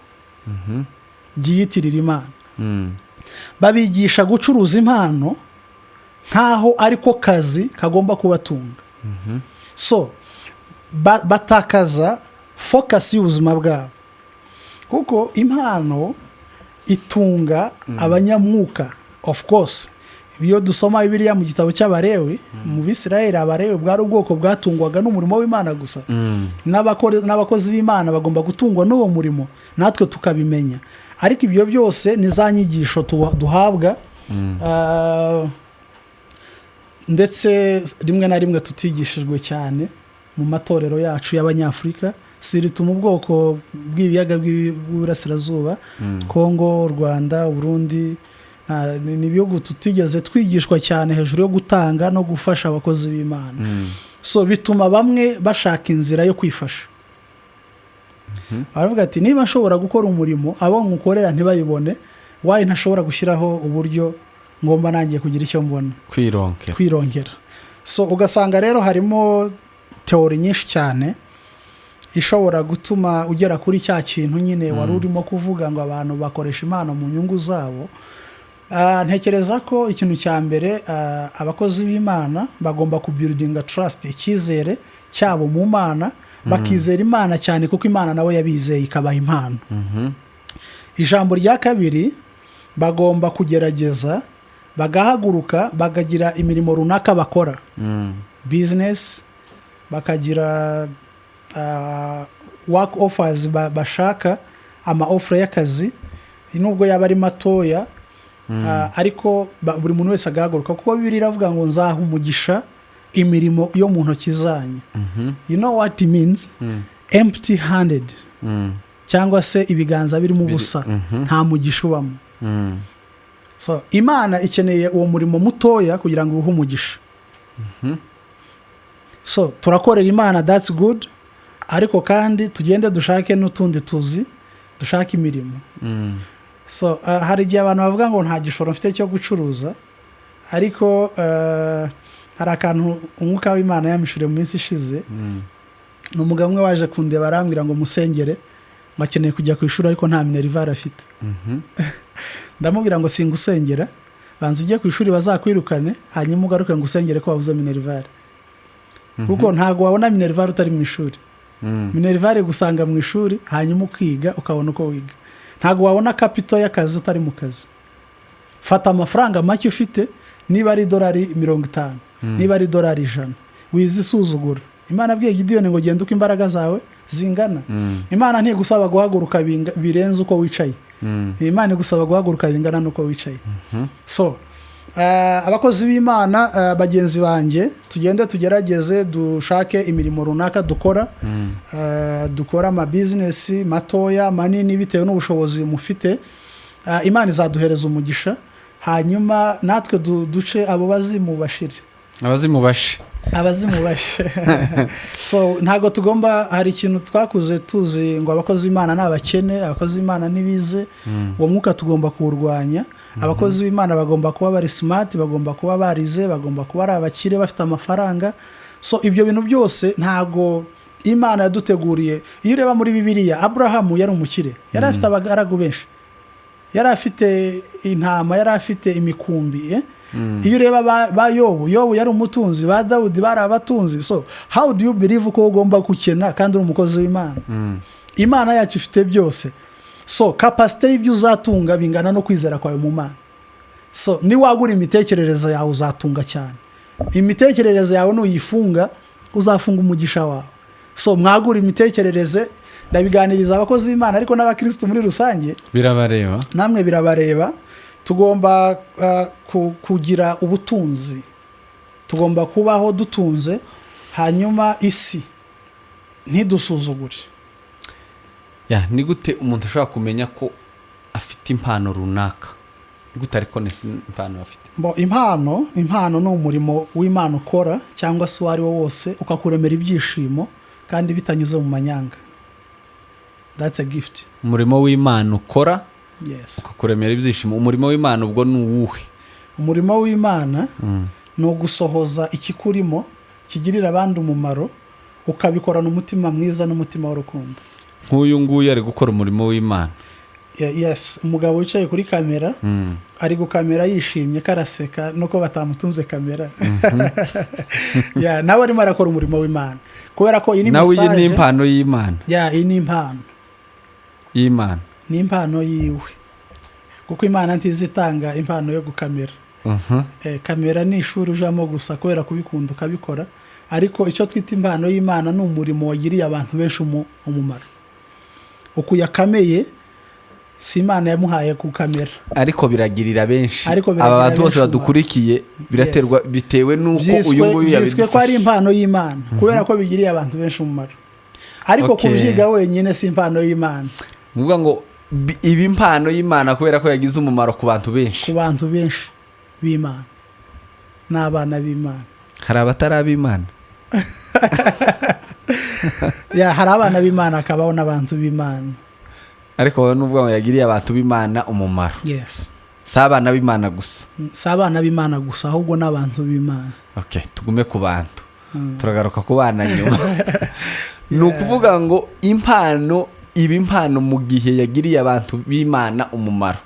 byiyitirira Imana. Babigisha gucuruza impano nk'aho ariko kazi kagomba kubatunga. So batakaza focus y'ubuzima bwabo, kuko impano itunga abanyamwuka. Of course, iyo dusoma Bibiliya mu gitabo cy'Abarewi, mu Bisirayeli, Abarewi bwari ubwoko bwatungwaga n'umurimo w'Imana gusa. N'abakozi b'Imana bagomba gutungwa n'uwo murimo, natwe tukabimenya. Ariko ibyo byose ni za nyigisho duhabwa, ndetse rimwe na rimwe tutigishijwe cyane mu matorero yacu y'Abanyafurika, surtout mu bwoko bw'ibiyaga bw'Iburasirazuba, Kongo, Rwanda, Burundi. Ni ibihugu tutigeze twigishwa cyane hejuru yo gutanga no gufasha abakozi b'Imana. So bituma bamwe bashaka inzira yo kwifasha. Baravuga ati: "Niba nshobora gukora umurimo abo nkukorera ntibayibone, why ntashobora gushyiraho uburyo ngomba nangiye kugira icyo mbona?" Kwironkera. Kwirongera. So ugasanga rero harimo theory nyinshi cyane ishobora gutuma ugera kuri cya kintu nyine wari urimo kuvuga ngo abantu bakoresha impano mu nyungu zabo. Ntekereza ko ikintu cya mbere, abakozi b'Imana bagomba kubuildinga trust, icyizere cyabo mu Mana, bakizera Imana cyane, kuko Imana nawe yabizeye ikabaha impano. Ijambo rya kabiri, bagomba kugerageza bagahaguruka, bakagira imirimo runaka bakora, business, bakagira work offers, bashaka ama offer y'akazi nubwo yaba ari matoya, ariko buri muntu wese agahaguruka, kuko Bibiliya iravuga ngo: "Nzaha umugisha imirimo yo mu ntoki zanyu." You know what it means? Empty handed, cyangwa se ibiganza birimo ubusa, nta mugisha ubamo. So Imana ikeneye uwo murimo mutoya kugira ngo uwuhe umugisha. So turakorera Imana, that's good, ariko kandi tugende dushake n'utundi tuzi, dushake imirimo. So hari igihe abantu bavuga ngo nta gishoro mfite cyo gucuruza, ariko hari akantu Umwuka w'Imana yampishuriye mu minsi ishize. Ni umugabo umwe waje kundeba, arambwira ngo musengere, ngo akeneye kujya ku ishuri ariko nta minerval afite. Ndamubwira ngo singusengera, banza ujye ku ishuri bazakwirukane, hanyuma ugaruke ngo usengere ko wabuze minerval, kuko ntabwo wabona minerval utari mu ishuri. Minerval gusanga mu ishuri, hanyuma ukiga, ukabona uko wiga. Ntabwo wabona capital y'akazi utari mu kazi. Fata amafaranga make ufite, niba ari idolari 50, niba ari idolari 100, wizisuzugura. Imana abwiye Gidiyoni ngo: "Genda uko imbaraga zawe zingana." Imana ntigusaba guhaguruka birenze uko wicaye. Imana igusaba guhaguruka bingana n'uko wicaye. So abakozi b'Imana, bagenzi banjye, tugende tugerageze dushake imirimo runaka dukora, dukora amabizinesi matoya, manini, bitewe n'ubushobozi mufite. Imana izaduhereza umugisha, hanyuma natwe duce abo bazimu bashire. Abazimu bashe. Abazimu bashe. So ntabwo tugomba, hari ikintu twakuze tuzi ngo abakozi b'Imana ni abakene, abakozi b'Imana ntibize. Uwo mwuka tugomba kuwurwanya. Abakozi b'Imana bagomba kuba bari smart, bagomba kuba barize, bagomba kuba ari abakire, bafite amafaranga. So ibyo bintu byose ntabwo Imana yaduteguriye. Iyo ureba muri Bibiliya, Aburahamu yari umukire, yari afite abagaragu benshi, yari afite intama, yari afite imikumbi, eh? Iyo ureba ba Yobu, Yobu yari umutunzi, ba Dawudi bari abatunzi. So how do you believe ko ugomba gukena kandi uri umukozi w'Imana? Imana yacu ifite byose. So capacité y'ibyo uzatunga bingana no kwizera kwawe mu Mana. So niwagura imitekerereze yawe, uzatunga cyane. Imitekerereze yawe nuyifunga, uzafunga umugisha wawe. So mwagura imitekerereze. Ndabiganiriza abakozi b'Imana, ariko n'abakirisitu muri rusange. Birabareba. Namwe birabareba. Tugomba kugira ubutunzi, tugomba kubaho dutunze, hanyuma isi ntidusuzugure. Ya, ni gute umuntu ashobora kumenya ko afite impano runaka? Ni gute ariko nesi impano afite? Bo, impano ni umurimo w'Imana ukora cyangwa se uwo ari wo wose ukakuremera ibyishimo kandi bitanyuze mu manyanga. That's a gift. Umurimo w'Imana ukora Yes. ukakuremera ibyishimo. Umurimo w'Imana ubwo ni uwuhe? Umurimo w'Imana ni ugusohoza ikikurimo kigirira abandi umumaro, ukabikorana umutima mwiza n'umutima w'urukundo. Nk'uyu nguyu ari gukora umurimo w'Imana. Yes, umugabo wicaye kuri kamera ari gukamera yishimye, karaseka nuko batamutunze kamera. Yeah, nawe arimo arakora umurimo w'Imana kubera ko iyi ni Nawe iyi ni message. impano y'Imana. Yeah, iyi ni impano y'Imana. Ni impano yiwe, kuko Imana ntizitanga impano yo gukamera. Kamera ni ishuri ujamo gusa kubera kubikunda ukabikora, ariko icyo twita impano y'Imana ni umurimo wagiriye abantu benshi umumaro. Uku yakameye si Imana yamuhaye gukamera. Ariko biragirira benshi. Ariko Aba biragirira bantu bose benshi. badukurikiye biraterwa, bitewe n'uko uyu nguyu Byiswe ko ari yabidufasha. impano y'Imana kubera ko bigiriye abantu benshi umumaro, ariko kubyiga wenyine si impano y'Imana. Ni ukuvuga ngo iba impano y'Imana kubera ko yagize umumaro ku bantu benshi. Ku bantu benshi b'Imana n'abana b'Imana. Hari abatari ab'Imana. Yeah, hari abana b'Imana, hakabaho n'abantu b'Imana. Ariko wowe n'ubwo ngo yagiriye abantu b'Imana umumaro, Yes. si abana b'Imana gusa. Si abana b'Imana gusa, ahubwo n'abantu b'Imana. Okay, tugume ku bantu, turagaruka ku bana nyuma. Ni ukuvuga ngo impano iba impano mu gihe yagiriye abantu b'Imana umumaro.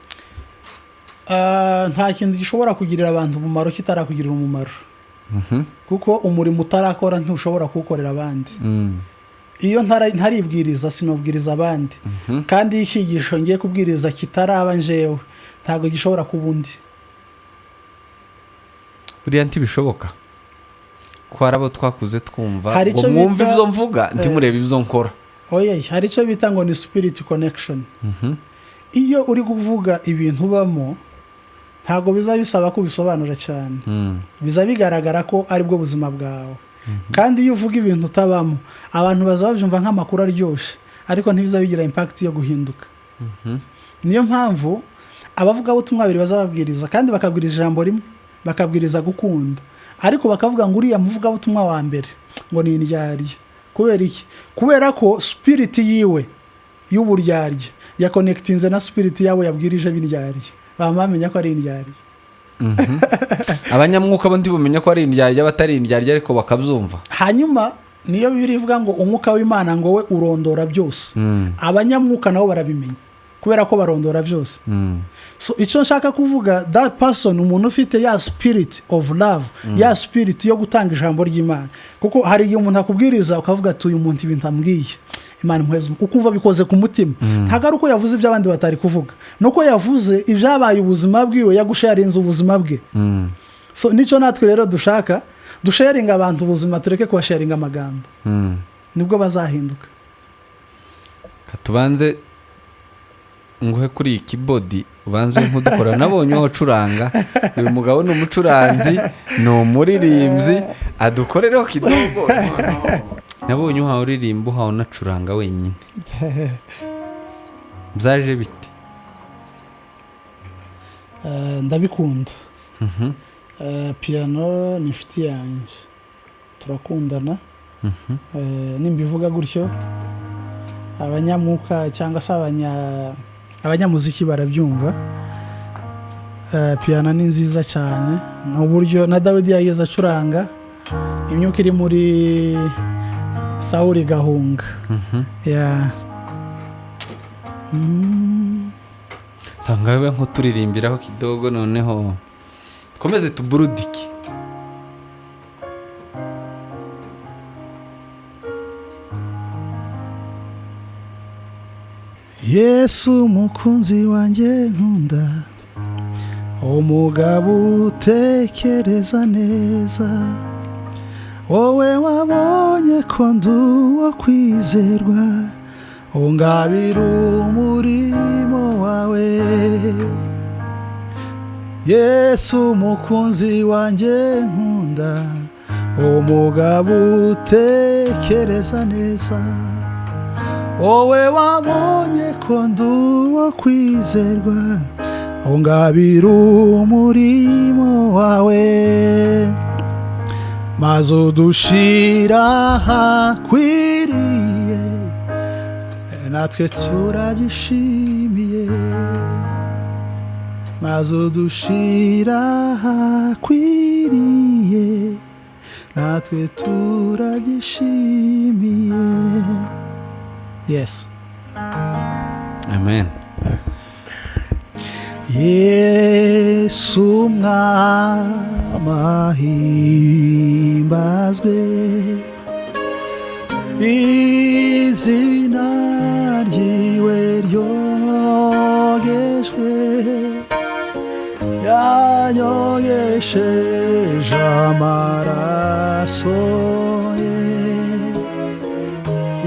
Ah, nta kintu gishobora kugirira abantu umumaro kitarakugirira umumaro, kuko umurimo utarakora ntushobora kuwukorera abandi. Iyo ntaribwiriza sinubwiriza abandi, kandi iyo icyigisho ngiye kubwiriza kitaraba njewe, ntabwo gishobora kuba undi. Buriya ntibishoboka ko hari abo twakuze twumva Hari ngo icyo mwumve bita- ibyo mvuga, ntimurebe ibyo nkora. Oya, hari icyo bita ngo ni spirit connection. Iyo uri kuvuga ibintu ubamo, ntabwo biza bisaba ko ubisobanura cyane, biza bigaragara ko aribwo buzima bwawe. Kandi iyo uvuga ibintu utabamo, abantu baza babyumva nk'amakuru aryoshye, ariko ntibiza bigira impact yo guhinduka. Niyo mpamvu abavugabutumwa babiri bazababwiriza kandi bakabwiriza ijambo rimwe, bakabwiriza gukunda, ariko bakavuga ngo uriya muvugabutumwa wa mbere ngo ni indyarya. Kubera iki? Kubera ko spirit yiwe y'uburyarya yakonekitinze na spirit yabo yabwirije b'indyarya, bama bamenya ko ari indyarya. Abanyamwuka bo ntibumenya ko ari indyarya, batari indyarya, ariko bakabyumva. Hanyuma niyo Bibiliya ivuga ngo umwuka w'Imana ngo we urondora byose. Abanyamwuka nabo barabimenya kubera ko barondora byose. So icyo nshaka kuvuga, that person, umuntu ufite ya spirit of love, ya spirit yo gutanga ijambo ry'Imana, kuko hari igihe umuntu akubwiriza ukavuga ati: "Uyu muntu ibintu ambwiye, Imana imuheze," ukumva bikoze ku mutima. Ntabwo ari uko yavuze ibyo abandi batari kuvuga, ni uko yavuze ibyabaye ubuzima bwiwe, yagusharinze ubuzima bwe. So nicyo natwe rero dushaka, dusharinga abantu ubuzima, tureke kubasharinga amagambo, nibwo bazahinduka. Tubanze nguhe kuri iyi keyboard, ubanze nk'udukora. Nabonye aho ucuranga. Uyu mugabo ni umucuranzi, ni umuririmbyi, adukorereho kidogo. Nabonye uhawe uririmba, uhawe unacuranga wenyine. Byaje bite? Ndabikunda. Piano ni inshuti yanjye, turakundana. Nimbivuga gutyo, abanyamwuka cyangwa se abanyamuziki barabyumva. Piano ni nziza cyane, ni uburyo na Dawidi yageze acuranga, imyuka iri muri Sawuli igahunga. Yeah. Sanga we nk'uturirimbiraho kidogo, noneho dukomeze tuburudike. Yesu umukunzi wanjye nkunda, umugabo utekereza neza, wowe wabonye ko ndi uwo kwizerwa, ungabira umurimo wawe. Yesu umukunzi wanjye nkunda, umugabo utekereza neza, wowe wabonye ko ndi uwo kwizerwa, ungabira umurimo wawe, maze udushira ahakwiriye, natwe turabyishimiye, maze udushira ahakwiriye, natwe turabyishimiye. Yes. Amen. Yesu mwami ahimbazwe, izina ryiwe ryogejwe, yanyogesheje amaraso ye.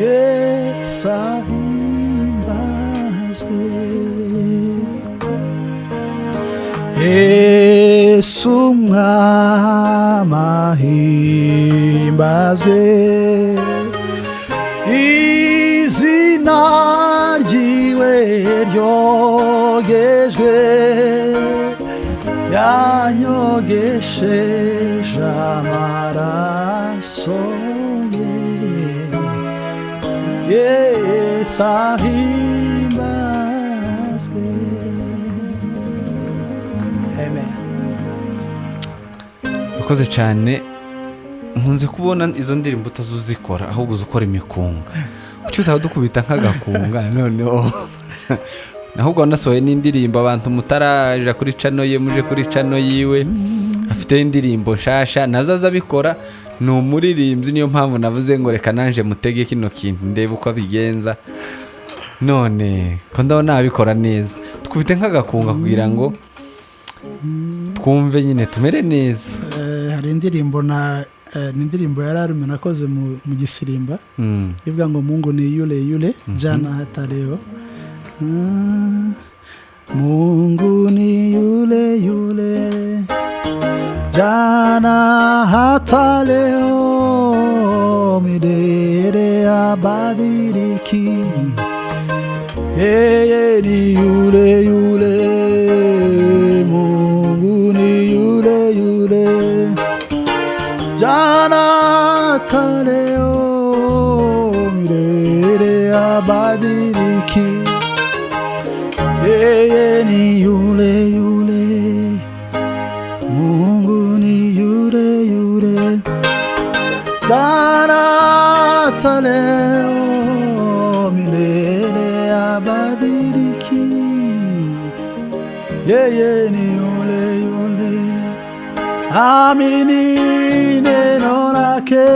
Yesu ahimbazwe. Yesu mwami ahimbazwe, izina ryiwe ryogejwe, yanyogesheje amaraso ye. Yesu ahimbazwe. Amen. Urakoze cyane. Nkunze kubona izo ndirimbo utazuzikora, ahubwo uzikora imikunga. Kuki utadukubita nk'agakunga noneho? Ahubwo wanasohoye n'indirimbo, abantu mutaraja kuri channel ye, muje kuri channel yiwe, afite indirimbo nshasha nazo azabikora. Ni umuririmbyi, niyo mpamvu navuze ngo reka nanje mutege kino kintu ndebe uko abigenza. None ko ndabona abikora neza, tukubite nk'agakunga kugira ngo twumve nyine tumere neza. Hari indirimbo na ni indirimbo yari arume nakoze mu gisirimba, ivuga ngo Mungu ni yule yule jana hata leo. Mungu ni yule yule jana hata leo, milele abadiliki. Yeye ni yule yule, Mungu ni yule yule jana hata leo, milele abadiliki. Yeye ni yule yule, Mungu ni yule yule jana hata leo, milele abadiliki. Yeye ni yule yule, amini neno lake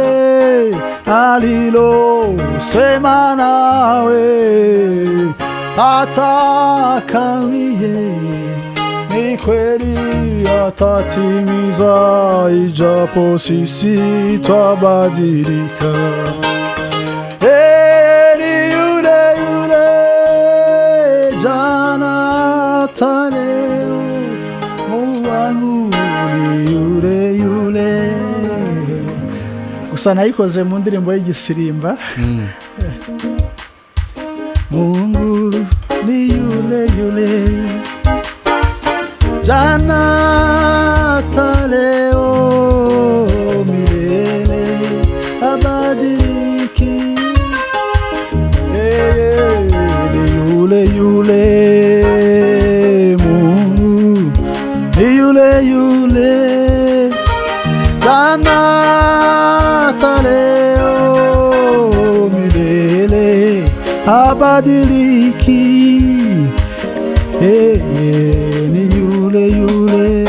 alilosema nawe, atakawie ni kweli atatimiza, ijapo sisi twabadilika. Ni yule yule jana hata leo, Mungu wangu ni yule yule. Gusa nayikoze mu ndirimbo y'igisirimba. Mungu ni yule yule jana hata leo, milele abadiliki. Yeye ni yule yule, Mungu ni yule yule jana hata leo, milele abadiliki. Ni yule yule.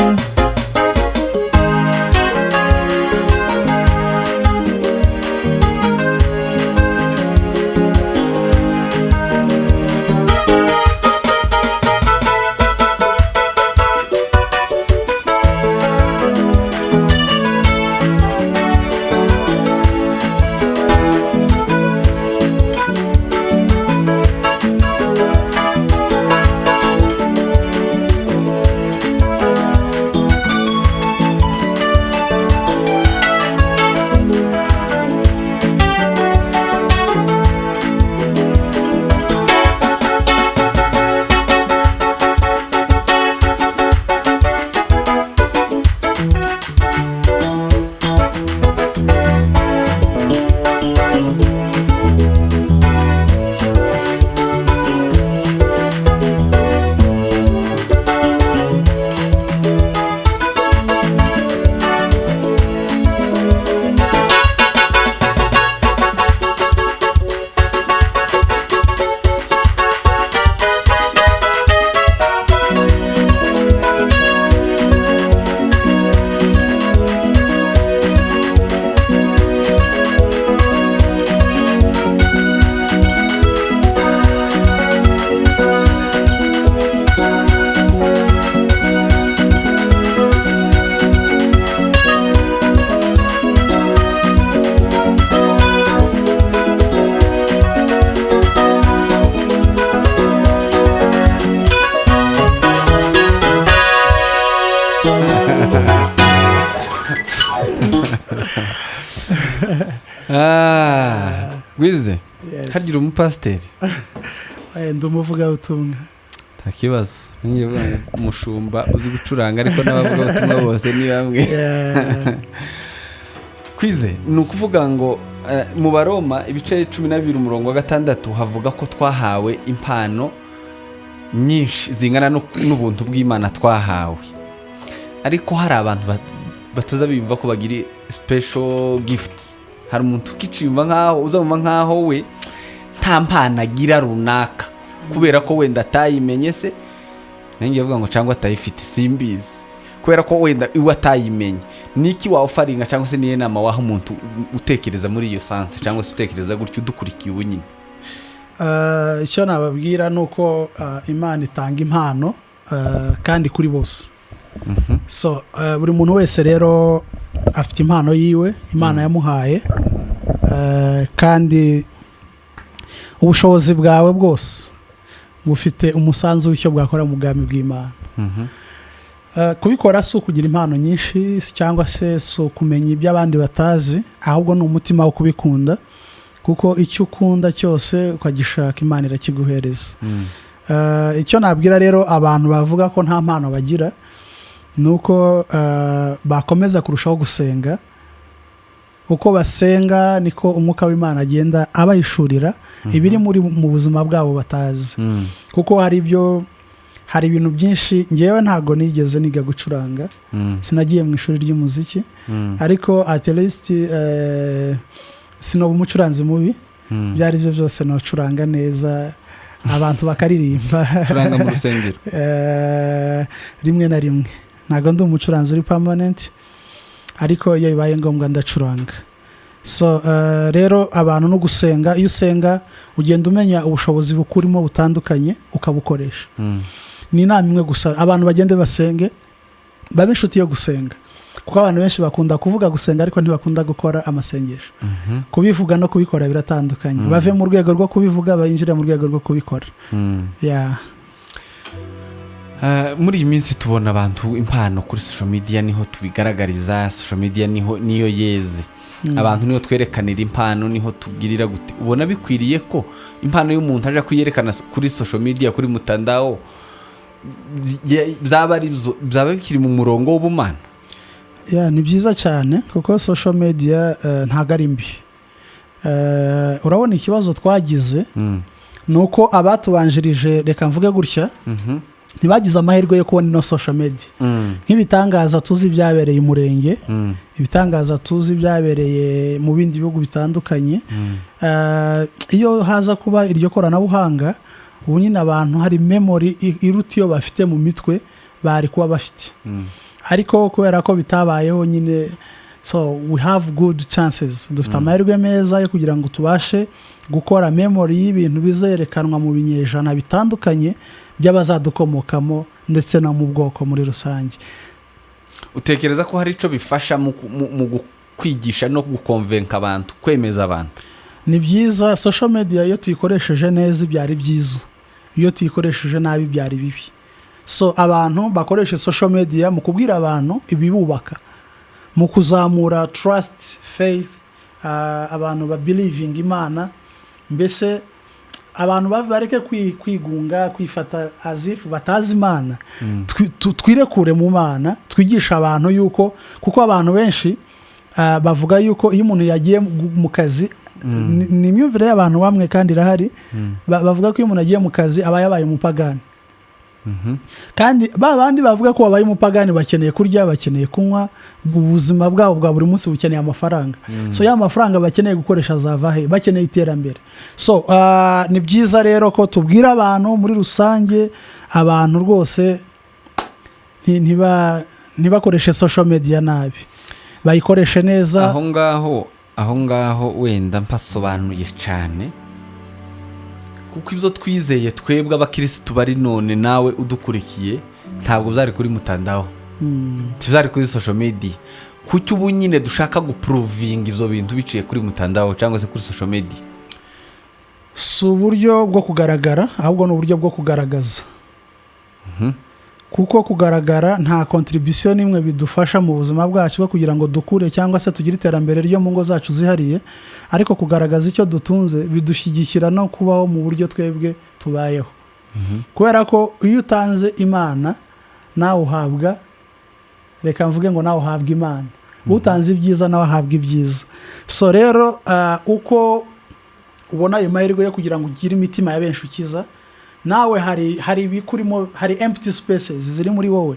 Ah, Gwize, Yes. hagira umupasiteri? Ndi umuvugabutumwa. Nta kibazo. Ngiye kuvuga ngo umushumba uzi gucuranga, ariko n'abavugabutumwa bose ni bamwe. Kwize, ni ukuvuga ngo mu Baroma ibice 12 umurongo wa 6 havuga ko twahawe impano nyinshi zingana n'ubuntu bw'Imana twahawe, ariko hari abantu bataza biyumva ko bagira special gifts. Hari umuntu ukiciyumva nkaho, uzamva nkaho we nta mpano agira runaka, kubera ko wenda atayimenye se, nanjye avuga ngo cyangwa atayifite, simbizi, kubera ko wenda iwe atayimenye. Niki waofferinga cyangwa se niyo nama waha umuntu utekereza muri iyo sense cyangwa se utekereza gutyo udukurikiye ubu nyine? Icyo nababwira ni uko Imana itanga impano kandi kuri bose. So buri muntu wese rero afite impano yiwe Imana yamuhaye, kandi ubushobozi bwawe bwose bufite umusanzu w'icyo bwakora mu bwami bw'Imana. Kubikora si ukugira impano nyinshi cyangwa se si ukumenya ibyo abandi batazi, ahubwo ni umutima wo kubikunda, kuko icyo ukunda cyose ukagishaka, Imana irakiguhereza. Icyo nabwira rero abantu bavuga ko nta mpano bagira ni uko bakomeza kurushaho gusenga. Uko basenga niko umwuka w'Imana agenda abahishurira ibiri mu buzima bwabo batazi, kuko hari ibintu byinshi. Ngewe ntabwo nigeze niga gucuranga, sinagiye mu ishuri ry'umuziki, ariko at least sinoba umucuranzi mubi. Ibyo ari byo byose nocuranga neza abantu bakaririmba. Curanga mu rusengero? Rimwe na rimwe. Ntabwo ndi umucuranzi uri permanent, ariko iyo bibaye ngombwa ndacuranga. So rero abantu no gusenga, iyo usenga ugenda umenya ubushobozi bukurimo butandukanye, ukabukoresha. Ni inama imwe gusa: abantu bagende basenge, babe inshuti yo gusenga, kuko abantu benshi bakunda kuvuga gusenga ariko ntibakunda gukora amasengesho. Kubivuga no kubikora biratandukanye. Bave mu rwego rwo kubivuga, binjire mu rwego rwo kubikora. Yeah. Muri iyi minsi tubona abantu impano kuri social media, niho tubigaragariza. Social media niho niyo yeze abantu, niho twerekanira impano, niho tubwirira gute. Ubona bikwiriye ko impano y'umuntu aja kuyerekana kuri social media, kuri mutandao, byaba bikiri mu murongo w'ubumana? Yeah, ni byiza cyane, kuko social media ntabwo ari mbi. Urabona ikibazo twagize ni uko abatubanjirije, reka mvuge gutya, ntibagize amahirwe yo kubona ino social media. Nk'ibitangaza tuzi byabereye umurenge, ibitangaza tuzi byabereye mu bindi bihugu bitandukanye, iyo haza kuba iryo koranabuhanga ubu nyine, abantu hari memory iruta iyo bafite mu mitwe bari kuba bafite. Ariko kubera ko bitabayeho nyine, so we have good chances, dufite amahirwe meza yo kugira ngo tubashe gukora memory y'ibintu bizerekanwa mu binyejana bitandukanye by'abazadukomokamo ndetse no mu bwoko muri rusange. Utekereza ko hari icyo bifasha mu kwigisha no guconvinca abantu, kwemeza abantu? Ni byiza. Social media iyo tuyikoresheje neza byari byiza, iyo tuyikoresheje nabi byari bibi. So abantu bakoresha social media mu kubwira abantu ibibubaka, mu kuzamura trust, faith, abantu ba believing Imana. Mbese abantu bareke kwigunga, kwifata as if batazi Imana. Twirekure mu Mana, twigisha abantu yuko, kuko abantu benshi bavuga yuko iyo umuntu yagiye mu kazi, ni imyumvire y'abantu bamwe kandi irahari, bavuga ko iyo umuntu agiye mu kazi aba yabaye umupagani. Kandi ba bandi bavuga ko babaye umupagani bakeneye kurya, bakeneye kunywa, ubuzima bwabo bwa buri munsi bukeneye amafaranga. So ya mafaranga bakeneye gukoresha azava he? Bakeneye iterambere. So ni byiza rero ko tubwira abantu muri rusange, abantu rwose ntibakoreshe social media nabi, bayikoreshe neza. Aho ngaho wenda mpasobanuye cyane, kuko ibyo twizeye twebwe abakirisitu bari none, nawe udukurikiye, ntabwo byari kuri mutandao, ntibyari kuri social media. Kuki ubu nyine dushaka guprovinga ibyo bintu biciye kuri mutandao cyangwa se kuri social media? Si uburyo bwo kugaragara, ahubwo ni uburyo bwo kugaragaza. Kuko kugaragara nta contribution n'imwe bidufasha mu buzima bwacu bwo kugira ngo dukure cyangwa se tugire iterambere ryo mu ngo zacu zihariye, ariko kugaragaza icyo dutunze bidushyigikira no kubaho mu buryo twebwe tubayeho, kubera ko iyo utanze Imana nawe uhabwa, reka mvuge ngo nawe uhabwa Imana, utanze ibyiza nawe ahabwa ibyiza. So rero uko ubona ayo mahirwe yo kugira ngo ugire imitima ya benshi ukiza, nawe hari ibikurimo, hari empty spaces ziri muri wowe.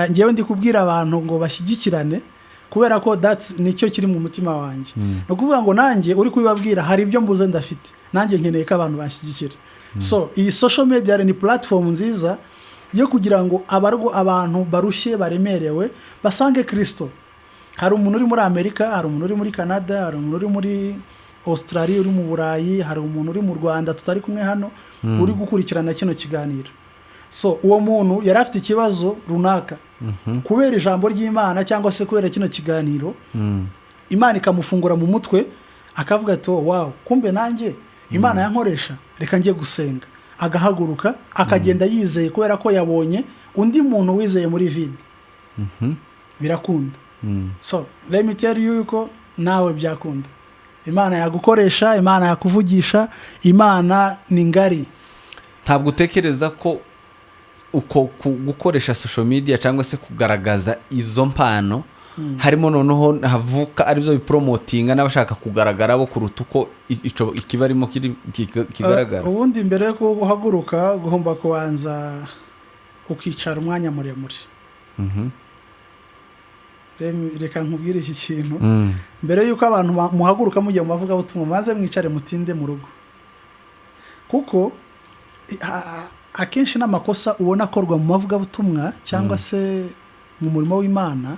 Ngewe ndi kubwira abantu ngo bashyigikirane kubera ko that's nicyo kiri mu mutima wanjye. Ni ukuvuga ngo nanjye uri kubibabwira hari ibyo mbuze ndafite, nanjye nkeneye ko abantu banshyigikira. So iyi social media ni platform nziza yo kugira ngo abantu barushye, baremerewe, basange Kirisito. Hari umuntu uri muri Amerika, hari umuntu uri muri Canada, hari umuntu uri muri Australia, uri mu Burayi, hari umuntu uri mu Rwanda tutari kumwe hano uri gukurikirana kino kiganiro. So uwo muntu yari afite ikibazo runaka, kubera ijambo ry'Imana cyangwa se kubera kino kiganiro, Imana ikamufungura mu mutwe, akavuga ati: "Oh, wow, kumbe nanjye Imana yankoresha, reka njye gusenga." Agahaguruka akagenda yizeye, kubera ko yabonye undi muntu wizeye muri vide. Birakunda. So let me tell you yuko nawe byakunda, Imana yagukoresha, Imana yakuvugisha, Imana ni ngari. Ntabwo utekereza ko uko gukoresha social media cyangwa se kugaragaza izo mpano harimo noneho havuka aribyo bipromotinga n'abashaka kugaragara bo kuruta uko ico ikibarimo kigaragara? Ubundi mbere yo guhaguruka ugomba kubanza ukicara umwanya muremure. Reka nkubwire iki kintu. Mbere y'uko abantu muhaguruka mujya mu mavugabutumwa, maze mwicare mutinde mu rugo, kuko akenshi n'amakosa ubona akorwa mu mavugabutumwa cyangwa se mu murimo w'Imana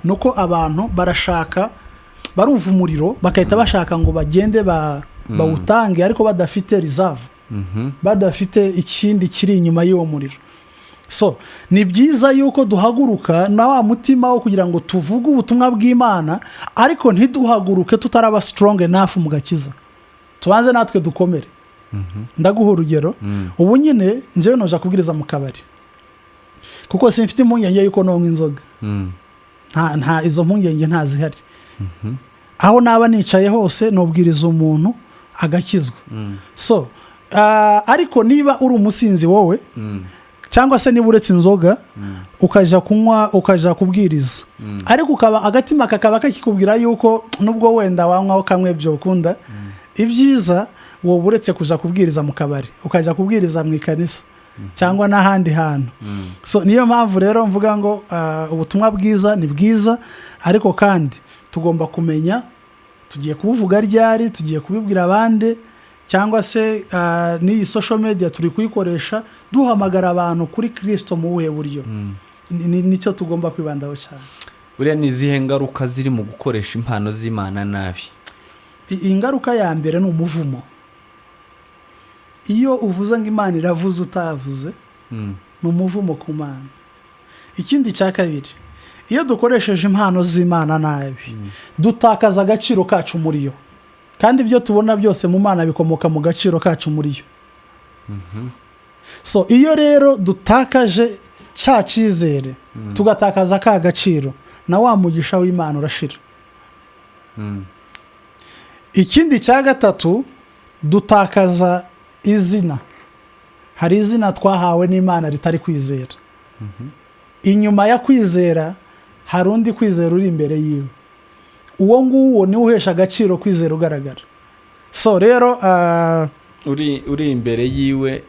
ni uko abantu barashaka, barumva umuriro bagahita bashaka ngo bagende bawutange, ariko badafite reserve, badafite ikindi kiri inyuma y'uwo muriro. So ni byiza yuko duhaguruka na wa mutima wo kugira ngo tuvuge ubutumwa bw'Imana, ariko ntiduhaguruke tutaraba strong enough mu gakiza. Tubanze natwe dukomere. Ndaguha urugero. Ubu nyine njyewe noja kubwiriza mu kabari kuko simfite impungenge yuko nonywa inzoga. Nta izo mpungenge ntazihari. Aho naba nicaye hose nubwiriza umuntu agakizwa. So ariko niba uri umusinzi wowe, cyangwa se niba uretse inzoga ukajya kunywa, ukajya kubwiriza, ariko ukaba agatima kakaba kakikubwira yuko nubwo wenda wanywaho kamwe byokunda, ibyiza wowe uretse kuja kubwiriza mu kabari ukajya kubwiriza mu ikanisa cyangwa n'ahandi hantu. So niyo mpamvu rero mvuga ngo ubutumwa bwiza ni bwiza, ariko kandi tugomba kumenya tugiye kubuvuga ryari, tugiye kubibwira abandi, cyangwa se n'iyi social media turi kuyikoresha duhamagara abantu kuri Kirisito mu buhe buryo. Nicyo tugomba kwibandaho cyane. Buriya ni izihe ngaruka ziri mu gukoresha impano z'Imana nabi? Ingaruka ya mbere ni umuvumo. Iyo uvuze ngo Imana iravuze utavuze, ni umuvumo ku Mana. Ikindi cya kabiri, iyo dukoresheje impano z'Imana nabi, dutakaza agaciro kacu muri yo, kandi ibyo tubona byose mu Mana bikomoka mu gaciro kacu muri yo. So iyo rero dutakaje cya cyizere, tugatakaza ka gaciro, na wa mugisha w'Imana urashira. Ikindi cya gatatu, dutakaza izina. Hari izina twahawe n'Imana ritari kwizera. Inyuma ya kwizera hari undi kwizera uri imbere yiwe. Uwo nguwo niwe uhesha agaciro kwizera ugaragara. So rero Uri imbere yiwe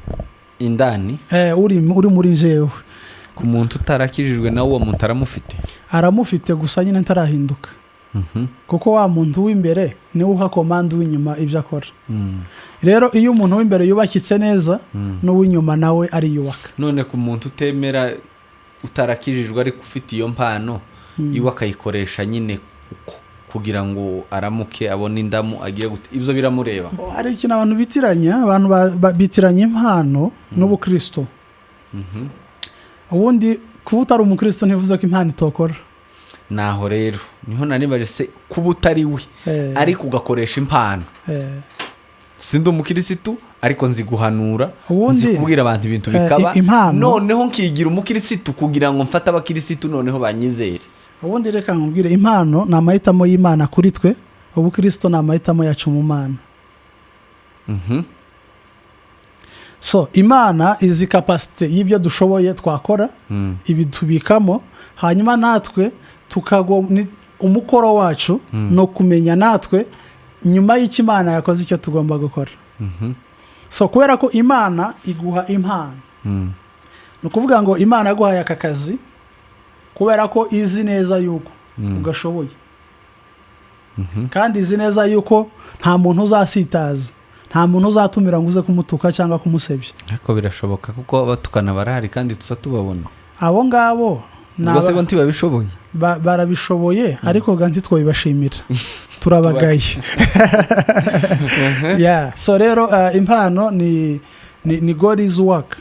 indani? Uri muri njyewe. Ku muntu utarakijijwe nawe uwo muntu aramufite? Aramufite, gusa nyine ntarahinduka, kuko wa muntu w'imbere niwe uha commande w'inyuma ibyo akora. Rero iyo umuntu w'imbere yubakitse neza, n'uw'inyuma nawe ariyubaka. None ku muntu utemera, utarakijijwe, ariko ufite iyo mpano, iwe akayikoresha nyine uko kugira ngo aramuke, abone indamu, agire gute, ibyo biramureba? Bo, hari ikintu abantu bitiranya. Abantu bitiranya impano n'ubukristo. Ubundi kuba utari umukristo ntibivuze ko impano itokora. Naho rero niho nanibaje se, kuba utari we ariko ugakoresha impano, sindi umukirisitu. Ariko nzi guhanura, nzi kubwira abantu ibintu bikaba. Impano. Noneho nkigira umukirisitu kugira ngo mfate abakirisitu, noneho banyizere. Ubundi reka nkubwire, impano ni amahitamo y'Imana kuri twe, ubukristo ni amahitamo yacu mu Mana. So Imana izi capacité y'ibyo dushoboye twakora, ibitubikamo, hanyuma natwe umukoro wacu ni ukumenya natwe nyuma y'icyo Imana yakoze icyo tugomba gukora. So kubera ko Imana iguha impano, ni ukuvuga ngo Imana yaguhaye aka kazi kubera ko izi neza yuko ugashoboye, kandi izi neza yuko nta muntu uzasitaza, nta muntu uzatumira ngo uze kumutuka cyangwa kumusebya. Ariko birashoboka, kuko abatukana barahari kandi tuza tubabona. Abo ngabo ni Ubwo se bo ntibabishoboye? Barabishoboye, ariko ga ntitwabibashimira, turabagaye. Yeah. So rero impano ni God's work.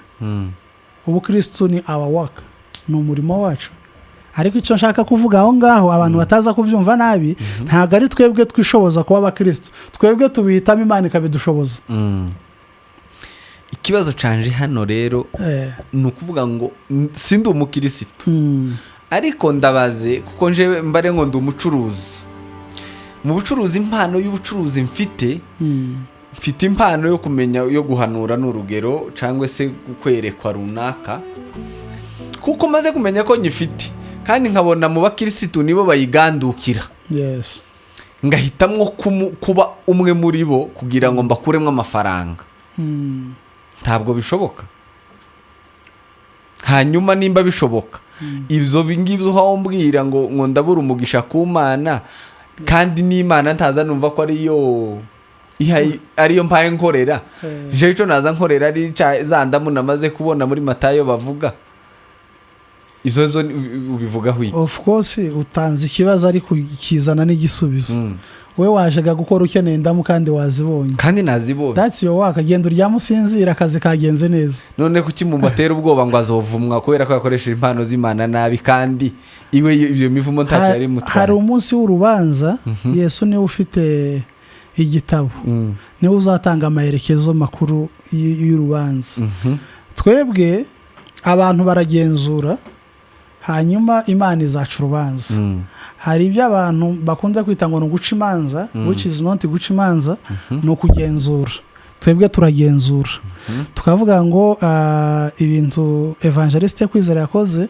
Ubukristu ni our work, ni umurimo wacu. Ariko icyo nshaka kuvuga aho ngaho, abantu bataza kubyumva nabi, ntabwo ari twebwe twishoboza kuba abakristu. Twebwe tubihitamo, Imana ikabidushoboza. Ikibazo canje hano rero ni ukuvuga ngo sindi umukirisitu, ariko ndabaze kuko nje mbare ngo ndi umucuruzi. Mu bucuruzi, impano y'ubucuruzi mfite, mfite impano yo kumenya, yo guhanura, ni urugero, cyangwa se kwerekwa runaka. Kuko maze kumenya ko nyifite kandi nkabona mu bakirisitu nibo bayigandukira, ngahitamwo kuba umwe muri bo kugira ngo mbakuremo amafaranga. Ntabwo bishoboka? Hanyuma nimba bishoboka, ibyo ngibyo uhawe umbwira ngo ndabura umugisha ku Mana, kandi n'Imana ntaza numva ko ariyo ariyo mpaye nkorera. Jewe icyo naza nkorera ari za ndamu namaze kubona muri Matayo bavuga. Izo zo ubivugaho iki? Of course, utanze ikibazo ariko kizana n'igisubizo. We wajega gukora ukeneye indamu kandi wazibonye. Kandi nazibonye. That's your work. Genda uryame usinzira, akazi kagenze neza. None kuki mubatera ubwoba ngo azovumwa kubera ko yakoresheje impano z'Imana nabi, kandi iwe ibyo mivumo ntacyo yari Hari imutwaye? umunsi w'urubanza. Yesu niwe ufite igitabo, niwe uzatanga amaherekezo makuru y'urubanza. Twebwe abantu baragenzura, hanyuma Imana izaca urubanza. Hari ibyo abantu bakunze kwita ngo ni uguca imanza, which is not guca imanza, ni ukugenzura. Twebwe turagenzura tukavuga ngo ibintu Evangeliste Kwizera yakoze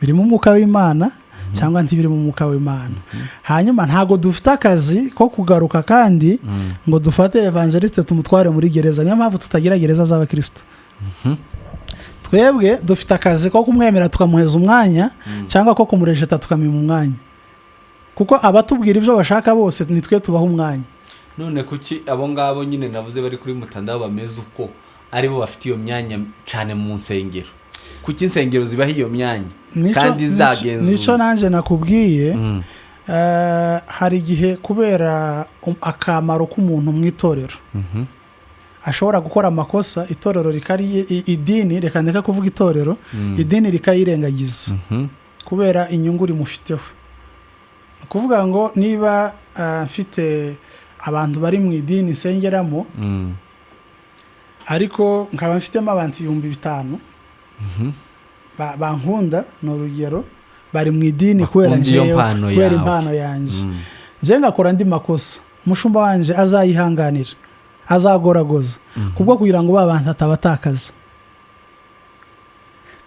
birimo umwuka w'Imana cyangwa ntibirimo umwuka w'Imana. Hanyuma ntabwo dufite akazi ko kugaruka kandi ngo dufate Evangeliste tumutware muri gereza. Niyo mpamvu tutagira gereza z'abakristo. Twebwe dufite akazi ko kumwemera tukamuheza umwanya, cyangwa ko kumurejeta tukamima umwanya, kuko abatubwira ibyo bashaka bose ni twe tubaha umwanya. None kuki abo ngabo nyine navuze bari kuri mutandao bameze uko aribo bafite iyo myanya cyane mu nsengero? Kuki insengero zibaha iyo myanya kandi zagenzura? Nicyo nanjye nakubwiye. Hari igihe kubera akamaro k'umuntu mu itorero ashobora gukora amakosa, itorero rikari idini, reka ndeka kuvuga itorero, idini rikayirengagiza kubera inyungu rimufiteho. Ni ukuvuga ngo niba mfite abantu bari mu idini nsengeramo, ariko nkaba mfitemo abantu 5000 bankunda, ni urugero, bari mu idini kubera Bakunda iyo njyewe, mpano kubera yawe. impano yanjye, njyewe ngakora andi makosa, umushumba wanje azayihanganira, azagoragoza kubwo kugira ngo ba bantu atabatakaza.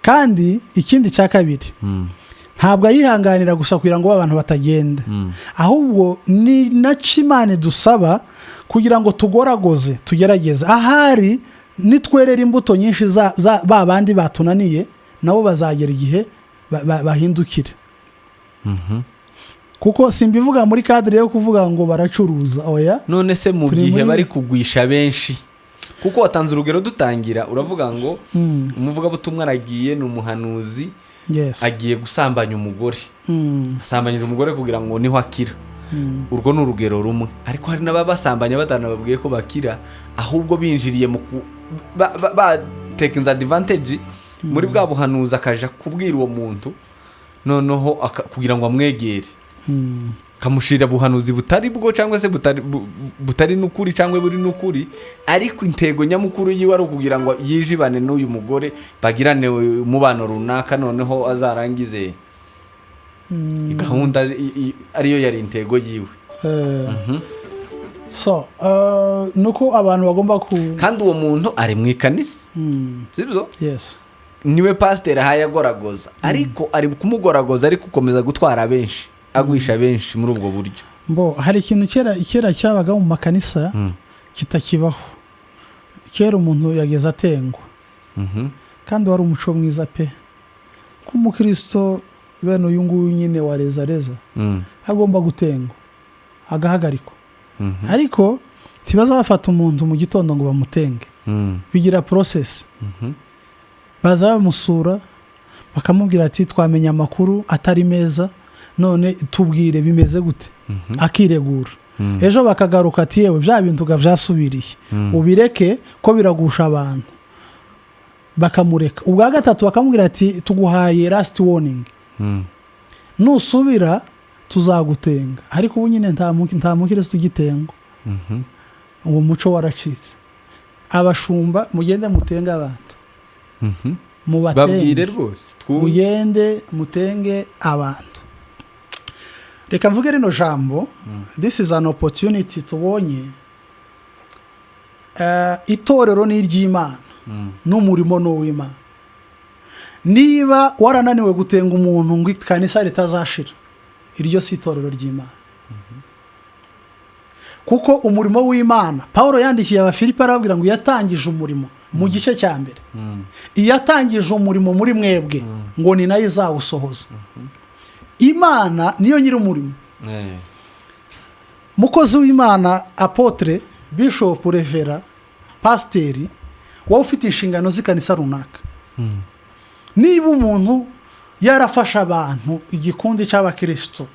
Kandi ikindi cya kabiri, ntabwo ayihanganira gusa kugira ngo ba bantu batagenda, ahubwo ni nacyo Imana idusaba kugira ngo tugoragoze, tugerageze, ahari nitwerera imbuto nyinshi za ba bandi batunaniye, nabo bazagera igihe bahindukire. Kuko simbivuga muri cadre yo kuvuga ngo baracuruza, oya. None se mu Turi gihe bari kugwisha benshi, kuko watanze urugero dutangira uravuga ngo umuvugabutumwa aragiye, ni umuhanuzi, agiye gusambanya umugore, asambanyije umugore kugira ngo niho akira. Urwo ni urugero rumwe, ariko hari n'ababasambanya batanababwiye ko bakira, ahubwo binjiriye mu ba taking advantage muri bwa buhanuzi, akaja kubwira uwo muntu noneho kugira ngo amwegere. Kamushira buhanuzi butari bwo, cyangwa se butari n'ukuri, cyangwa buri n'ukuri, ariko intego nyamukuru yiwe ari ukugira ngo yijibane n'uyu mugore, bagirane umubano runaka, noneho azarangize gahunda ariyo yari intego yiwe. So nuko abantu bagomba ku Kandi uwo muntu ari mu ikanisa, sibyo? Yes. Niwe pasiteri ahaye agoragoza, ariko ari kumugoragoza, ariko gukomeza gutwara benshi, agwisha benshi muri ubwo buryo. Mbo hari ikintu kera kera cyabaga mu makanisa kitakibaho. Kera umuntu yageze atengwa, kandi wari umuco mwiza pe, ko umukristo bene uyu nguyu nyine wa reza reza agomba gutengwa, agahagarikwa. Ariko ntibaza bafata umuntu mu gitondo ngo bamutenge. Bigira process. Baza bamusura, bakamubwira ati: "Twamenya amakuru atari meza, none tubwire bimeze gute?" Akiregura. Ejo bakagaruka ati: "Yewe, bya bintu ga byasubiriye, ubireke ko biragusha abantu." Bakamureka. Ubwa gatatu bakamubwira ati: "Tuguhaye last warning, nusubira tuzagutenga." Ariko ubu nyine nta mukirisitu ugitengwa. Uwo muco waracitse. Abashumba, mugende mutenge abantu. Babwire Mubatenge. rwose, twumve. Mugende mutenge abantu. Reka mvuge rino jambo, this is an opportunity tubonye. Itorero ni iry'Imana, n'umurimo ni uw'Imana. Niba warananiwe gutenga umuntu ngo ikanisa ritazashira, iryo si itorero ry'Imana, kuko umurimo w'Imana, Paul yandikiye Abafilipi arababwira ngo yatangije umurimo mu gice cya mbere, iyatangije umurimo muri mwebwe ngo ni nayo izawusohoza. Imana niyo nyiri umurimo. Mukozi w'Imana, apôtre, bishop, reverend, pasiteri, wowe ufite inshingano z'ikanisa runaka, niba umuntu yarafashe abantu, igikundi cy'abakirisito,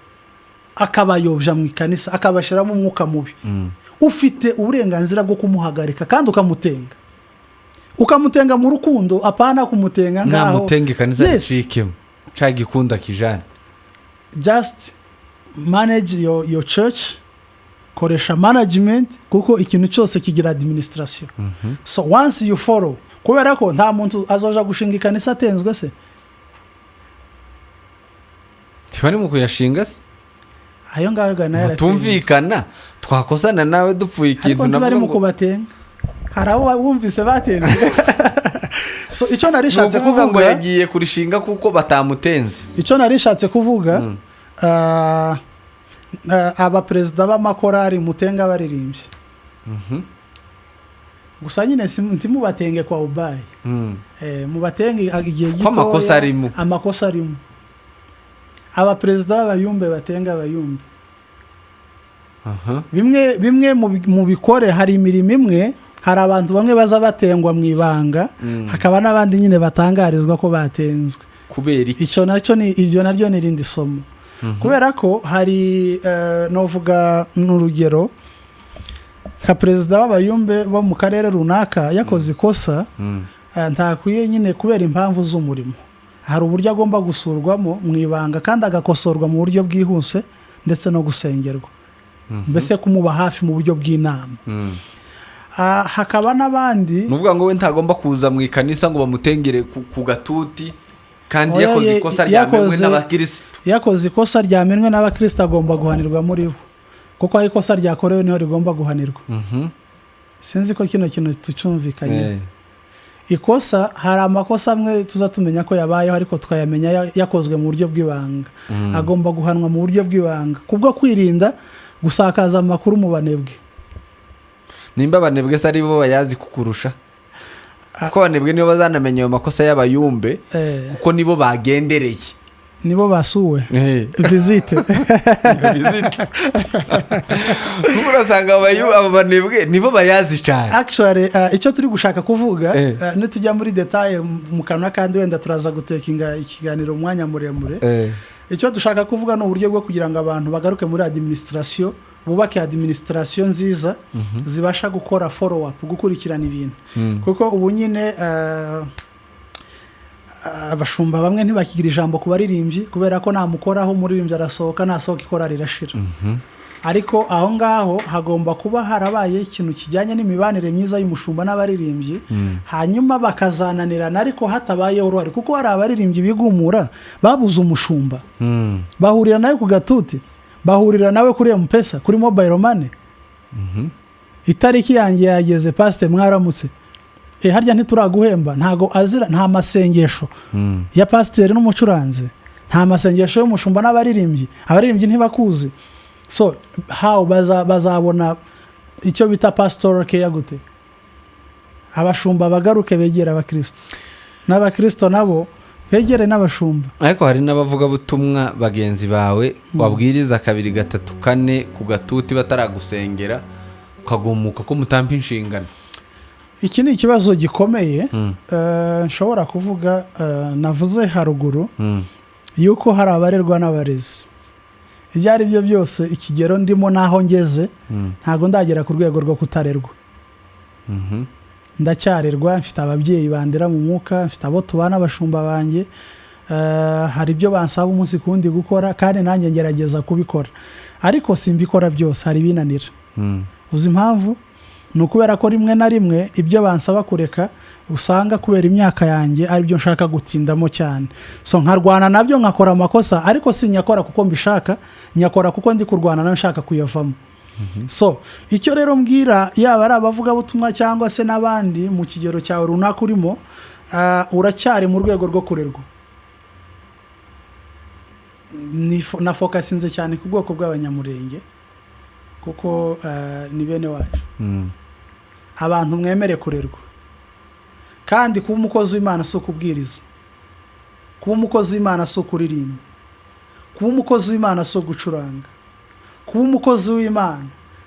akabayobya mu ikanisa, akabashyiramo umwuka mubi, ufite uburenganzira bwo kumuhagarika kandi ukamutenga, ukamutenga mu rukundo, apana kumutenga ngaho. Namutenga ikanisa Yes. ricikemo ca gikunda kijana. Just manage your church, koresha management, kuko ikintu cyose kigira administration. So once you follow, kubera ko nta muntu azoja gushinga ikanisa atenzwe se. Ntibari mu kuyashinga se? Ayo ngayo gana yaratenzwe. Tumvikana, twakosana nawe dupfuye Ariko ikintu ntibari mu navuga ngo kubatenga. Hari abo wumvise batenze. So icyo nari Ni nishatse ukuvuga ngo kuvuga, yagiye kurishinga kuko batamutenze. Icyo nari nishatse kuvuga, abaperezida b'amakorari, mutenga abaririmbyi gusa nyine ntimubatenge kwa ubayi. Mubatenge igihe Ko amakosa gitoya, arimo. Amakosa arimo. Abaperezida b'abayumbe batenga abayumbe. Bimwe bimwe mu bikore, hari imirimo imwe, hari abantu bamwe baza batengwa mu ibanga, hakaba n'abandi nyine batangarizwa ko batenzwe. Kubera iki? Icyo nacyo ni, iryo naryo ni irindi somo, kubera ko hari novuga n'urugero nka perezida w'abayumbe bo mu karere runaka yakoze ikosa, ntakwiye nyine, kubera impamvu z'umurimo, hari uburyo agomba gusurwamo mu ibanga kandi agakosorwa mu buryo bwihuse, ndetse no gusengerwa, mbese kumuba hafi mu buryo bw'inama. Hakaba n'abandi Ni ukuvuga ngo we ntagomba kuza mu ikanisa ngo bamutengere ku gatuti kandi Oya, yakoze ikosa ryamenywe n'abakirisitu. Yakoze ikosa ryamenywe n'abakristo, agomba guhanirwa muri bo, kuko aho ikosa ryakorewe niho rigomba guhanirwa. Sinzi ko kino kintu tucyumvikanye. Ikosa, hari amakosa amwe tuza tumenya ko yabayeho, ariko tukayamenya yakozwe mu buryo bw'ibanga. Agomba guhanwa mu buryo bw'ibanga kubwo kwirinda gusakaza amakuru mu banebwe. Nimba abanebwe se ari bo bayazi kukurusha, kuko abanebwe nibo bazanamenya ayo makosa y'abayumbe, kuko nibo bagendereye. Nibo basuwe, visite. Kuko urasanga abo banebwe nibo bayazi cyane. Actually, icyo turi gushaka kuvuga, nitujya muri detail mu kanwa, kandi wenda turaza gutekinga ikiganiro umwanya muremure, icyo dushaka kuvuga ni uburyo bwo kugira ngo abantu bagaruke muri administration, bubake administration nziza zibasha gukora follow up, gukurikirana ibintu, kuko ubu nyine Abashumba bamwe ntibakigira ijambo ku baririmbyi, kubera ko namukoraho umuririmbyi arasohoka, nasohoka ikorari irashira. Ariko aho ngaho hagomba kuba harabaye ikintu kijyanye n'imibanire myiza y'umushumba n'abaririmbyi, hanyuma bakazananirana, ariko hatabayeho uruhare, kuko hari abaririmbyi bigumura babuze umushumba. Bahurira nawe ku gatuti, bahurira nawe kuri M-Pesa, kuri mobile money. "Itariki yanjye yageze, pasite, mwaramutse." Harya ntituraguhemba? Ntago azira. Nta masengesho ya pasiteri n'umucuranzi, nta masengesho y'umushumba n'abaririmbyi. Abaririmbyi ntibakuzi. So how bazabona icyo bita pastoral care gute? Abashumba bagaruke begera abakristo, n'abakristo nabo begere n'abashumba. Ariko hari n'abavugabutumwa bagenzi bawe wabwiriza kabiri, gatatu, kane ku gatuti bataragusengera, ukagumuka ko mutampa inshingano. Iki ni ikibazo gikomeye. Nshobora kuvuga, navuze haruguru yuko hari abarerwa n'abarezi. Ibyo ari byo byose, ikigero ndimo n'aho ngeze, ntabwo ndagera ku rwego rwo kutarerwa. Ndacyarerwa. Mfite ababyeyi bandera mu mwuka, mfite abo tubana, abashumba banjye. Hari ibyo bansaba umunsi ku wundi gukora, kandi nanjye ngerageza kubikora, ariko simbikora byose, hari ibinanira. Uzi impamvu? Ni ukubera ko rimwe na rimwe ibyo bansaba kureka usanga kubera imyaka yanjye aribyo nshaka gutindamo cyane. So nkarwana nabyo, nkakora amakosa, ariko sinyakora kuko mbishaka, nyakora kuko ndi kurwana nayo, nshaka kuyavamo. So icyo rero mbwira, yaba ari abavugabutumwa cyangwa se n'abandi mu kigero cyawe runaka urimo, uracyari mu rwego rwo kurerwa. Nafokasinze cyane ku bwoko bw'Abanyamurenge, kuko ni bene wacu. Abantu mwemere kurerwa. Kandi kuba umukozi w'Imana si ukubwiriza, kuba umukozi w'Imana si ukuririmba, kuba umukozi w'Imana si ugucuranga, kuba umukozi w'Imana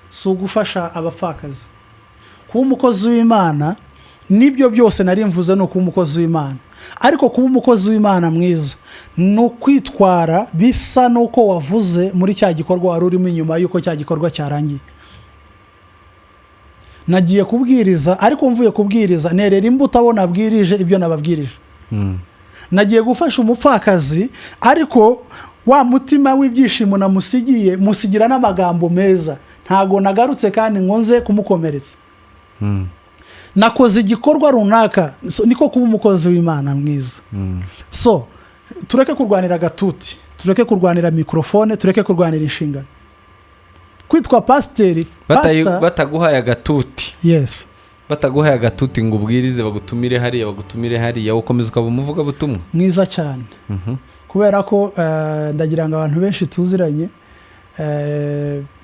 si ugufasha abapfakazi. Kuba umukozi w'Imana nibyo byose nari mvuze, ni ukuba umukozi w'Imana. Ariko kuba umukozi w'Imana mwiza ni ukwitwara bisa n'uko wavuze muri cya gikorwa wari urimo inyuma y'uko cya gikorwa cyarangiye. Nagiye kubwiriza, ariko mvuye kubwiriza nerera imbuto abo nabwirije ibyo nababwirije. Nagiye gufasha umupfakazi, ariko wa mutima w'ibyishimo namusigiye, musigira n'amagambo meza. Ntago nagarutse kandi ngo nze kumukomeretsa. Nakoze igikorwa runaka. So, niko kuba umukozi w'Imana mwiza. So tureke kurwanira agatuti, tureke kurwanira mikorofone, tureke kurwanira inshingano, kwitwa pasiteri. Pastor. Bataguhaye agatuti, Yes. bataguhaye agatuti ngo ubwirize, bagutumire hariya, bagutumire hariya, ukomeza ukaba umuvugabutumwa? Mwiza cyane, kubera ko ndagira ngo abantu benshi tuziranye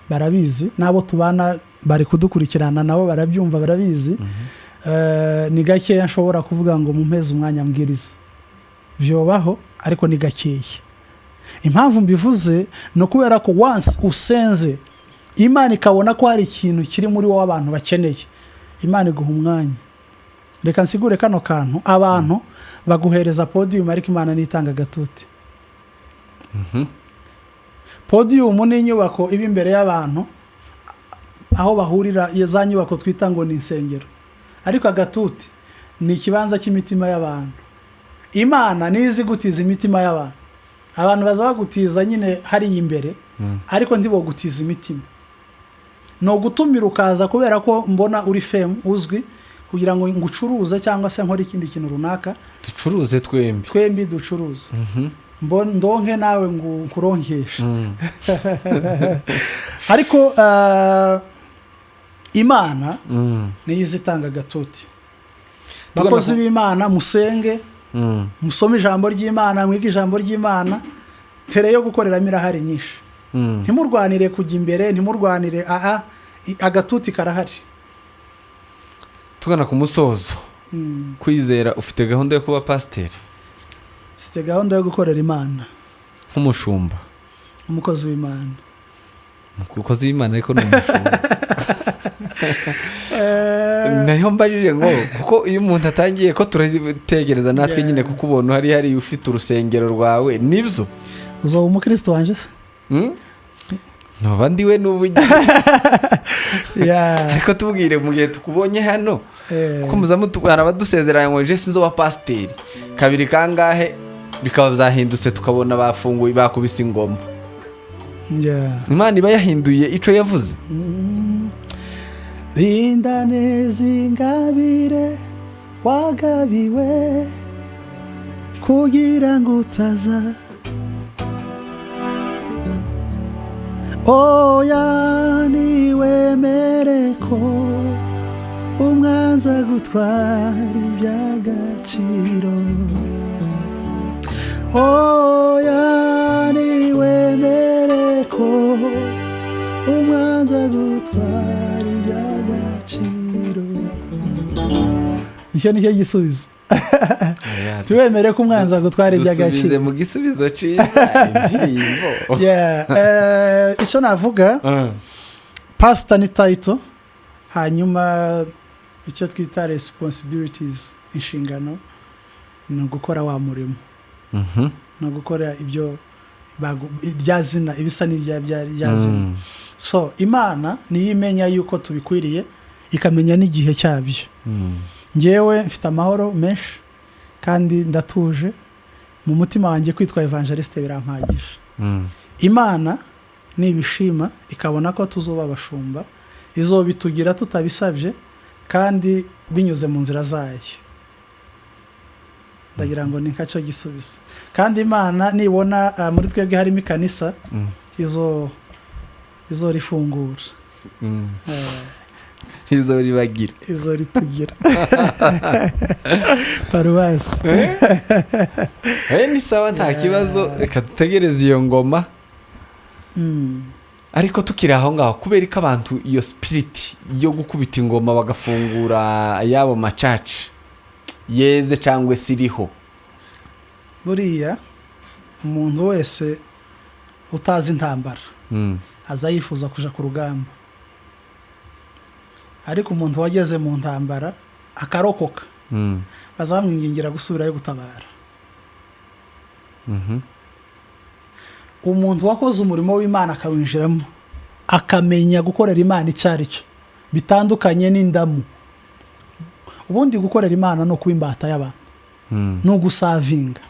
barabizi, n'abo tubana bari kudukurikirana nabo barabyumva, barabizi. Ni gakeya nshobora kuvuga ngo mumpeze umwanya mbwiriza. Byobaho, ariko ni gakeya. Impamvu mbivuze ni ukubera ko once usenze Imana, ikabona ko hari ikintu kiri muri wowe abantu bakeneye, Imana iguha umwanya. Reka nsigure kano kantu. Abantu baguhereza podium, ariko Imana nitanga agatuti. Podium ni inyubako iba imbere y'abantu aho bahurira, za nyubako twita ngo ni insengero, ariko agatuti ni ikibanza cy'imitima y'abantu. Imana niyo izi gutiza imitima y'abantu. Abantu baza bagutiza nyine hariya imbere, ariko ntibogutiza imitima. Ni ugutumira ukaza kubera ko mbona uri fame, uzwi, kugira ngo ngucuruze cyangwa se nkore ikindi kintu runaka. Ducuruze twembi. Twembi ducuruze. Ndonke nawe ngo nkuronkeshe. Ariko Imana niyo izi itanga agatuti. Bakozi b'Imana, musenge, musome ijambo ry'Imana, mwige ijambo ry'Imana. Tere yo gukoreramo irahari nyinshi. Ntimurwanire kujya imbere, ntimurwanire aha, agatuti karahari. Tugana ku musozo, Kwizera, ufite gahunda yo kuba pasiteri? Mfite gahunda yo gukorera Imana. Nk'umushumba? Umukozi w'Imana. Umukozi w'Imana, ariko ni umushumba. Nayo mbajije ngo kuko iyo umuntu atangiye ko turategereza natwe nyine, kuko ubuntu hari ufite urusengero rwawe, nibyo? Uzaba umukristo wanjye se? Hmm? Ntuba ndiwe n'ubugi. Ariko tubwire, mu gihe tukubonye hano, kuko muza hari abadusezeranya ngo je sinzoba pasiteri, kabiri kangahe bikaba byahindutse, tukabona bafunguye, bakubise ingoma. Imana iba yahinduye ico yavuze? Rinda neza ingabire wagabiwe kugira ngo utaza, oya, niwemere ko umwanzi agutwara iby'agaciro, oya, niwemere ko umwanzi agutwara iby'agaciro. Icyo ni cyo gisubizo: tuwemere ko umwanzi agutwara Dusubize iby'agaciro. mu gisubizo ciza, indirimbo. Yeah, icyo navuga, pasita ni title, hanyuma icyo twita responsibilities, inshingano, ni ugukora wa murimo, ni ugukora ibyo irya zina, ibisa n'irya rya zina. So Imana niyo imenya yuko tubikwiriye, ikamenya n'igihe cyabyo. Ngewe mfite amahoro menshi kandi ndatuje mu mutima wanjye, kwitwa evangeliste birampagije. Imana nibishima, ikabona ko tuzoba abashumba, izobitugira tutabisabye kandi binyuze mu nzira zayo. Ndagira ngo ni nkacyo gisubizo. Kandi Imana nibona muri twebwe harimo ikanisa, izorifungura. Izoribagira. Izoritugira paruwasi. Ni sawa, nta kibazo, reka dutegereze iyo ngoma. Ariko tukiri aho ngaho, kubera ko abantu iyo spirit yo gukubita ingoma bagafungura ayabo macaca yeze cyangwa se iriho? Buriya umuntu wese utazi intambara aza yifuza kuja ku rugamba, ariko umuntu wageze mu ntambara akarokoka, bazamwingingira gusubirayo gutabara. Umuntu wakoze umurimo w'Imana, akawinjiramo, akamenya gukorera Imana icyo ari cyo, bitandukanye n'indamu. Ubundi gukorera Imana ni ukuba imbata y'abantu, ni uguservinga.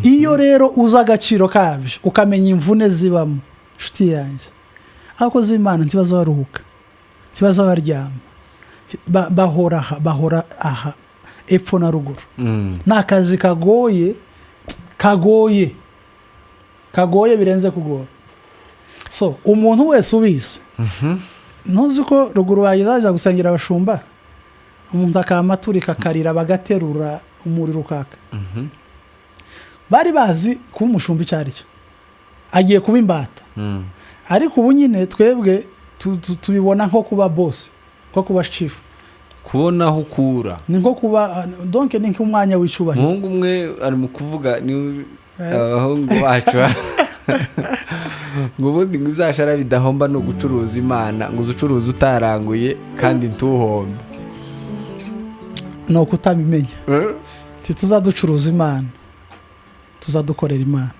Iyo rero uzi agaciro kabyo, ukamenya imvune zibamo, inshuti yanjye, abakozi b'Imana ntibaza baruhuka, ntibaza baryama. Bahora aha, bahora aha epfo na ruguru. Ni akazi kagoye, kagoye, kagoye birenze kugora. So umuntu wese ubizi, ntuzi ko ruguru bageza gusengera abashumba, umuntu akama aturika akarira, bagaterura, umuriro ukaka. Bari bazi kuba umushumba icyo ari cyo, agiye kuba imbata. Ariko ubu nyine twebwe tubibona nko kuba boss, nko kuba chief. Kubona aho ukura. Ni nko kuba, donc ni nk'umwanya w'icyubahiro. Umuhungu umwe ari mu kuvuga, ni abahungu bacu, ngo ubundi ngo ibyashara bidahomba ni ugucuruza Imana, ngo uze ucuruza utaranguye kandi ntuhombe. Ni ukutabimenya. Ntituzaducuruza Imana, tuzadukorera Imana.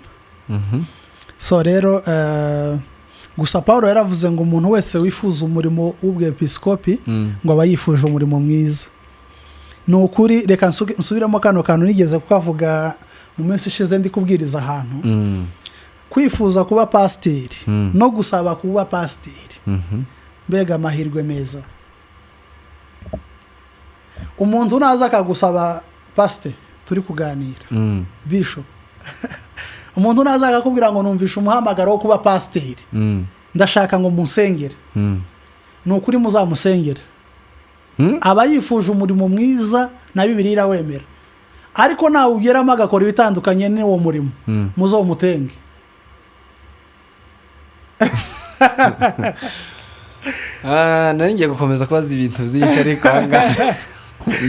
So rero gusa Paul yaravuze ngo umuntu wese wifuza umurimo w'ubwepiskopi ngo aba yifuje umurimo mwiza. Ni ukuri, reka nsubiremo kano kantu nigeze kukavuga mu minsi ishize ndi kubwiriza ahantu. Kwifuza kuba pasiteri no gusaba kuba pasiteri, mbega amahirwe meza! Umuntu naza akagusaba pasiteri, turi kuganira, bishop, umuntu naza akakubwira ngo numvishe umuhamagaro wo kuba pasiteri, ndashaka ngo munsengere, ni ukuri muzamusengere. Aba yifuje umurimo mwiza, na Bibiliya irawemera, ariko nawugeramo agakora ibitandukanye n'uwo murimo, muzomutenge. Nari ngiye gukomeza kubaza ibintu byinshi, ariko ahangaha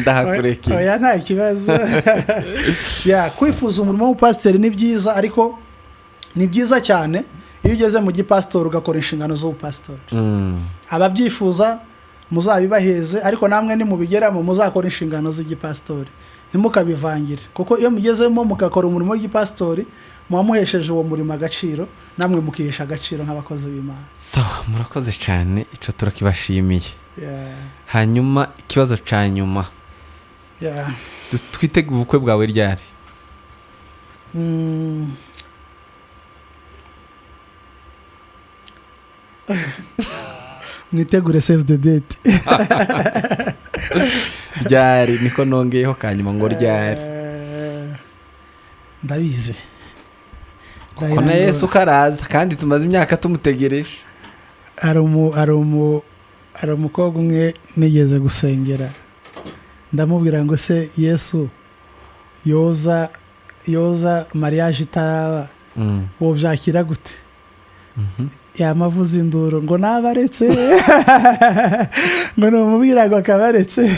ndahakurekeye. Oya, nta kibazo. Ya, kwifuza umurimo w'ubupasiteri ni byiza, ariko ni byiza cyane iyo ugeze mu gipasitori ugakora inshingano z'ubupasitori. Ababyifuza muzabibaheze, ariko namwe nimubigeramo muzakora inshingano z'igipasitori. Ntimukabivangire, kuko iyo mugezemo mugakora umurimo w'igipasitori muba muhesheje uwo murimo agaciro, namwe mukihesha agaciro nk'abakozi b'Imana. Sawa, murakoze cyane, icyo turakibashimiye. Hanyuma ikibazo cya nyuma, twitege ubukwe bwawe ryari? Mwitegure save the date. Ryari? Niko nongeyeho kanyuma ngo ryari. Ndabizi ko na Yesu karaza kandi tumaze imyaka tumutegereje. Hari umukobwa umwe nigeze gusengera, ndamubwira ngo se Yesu yoza mariage itaraba, uwo byakira gute? Yamavuze induru ngo nabaretse, ngo numubwira ngo akabaretse.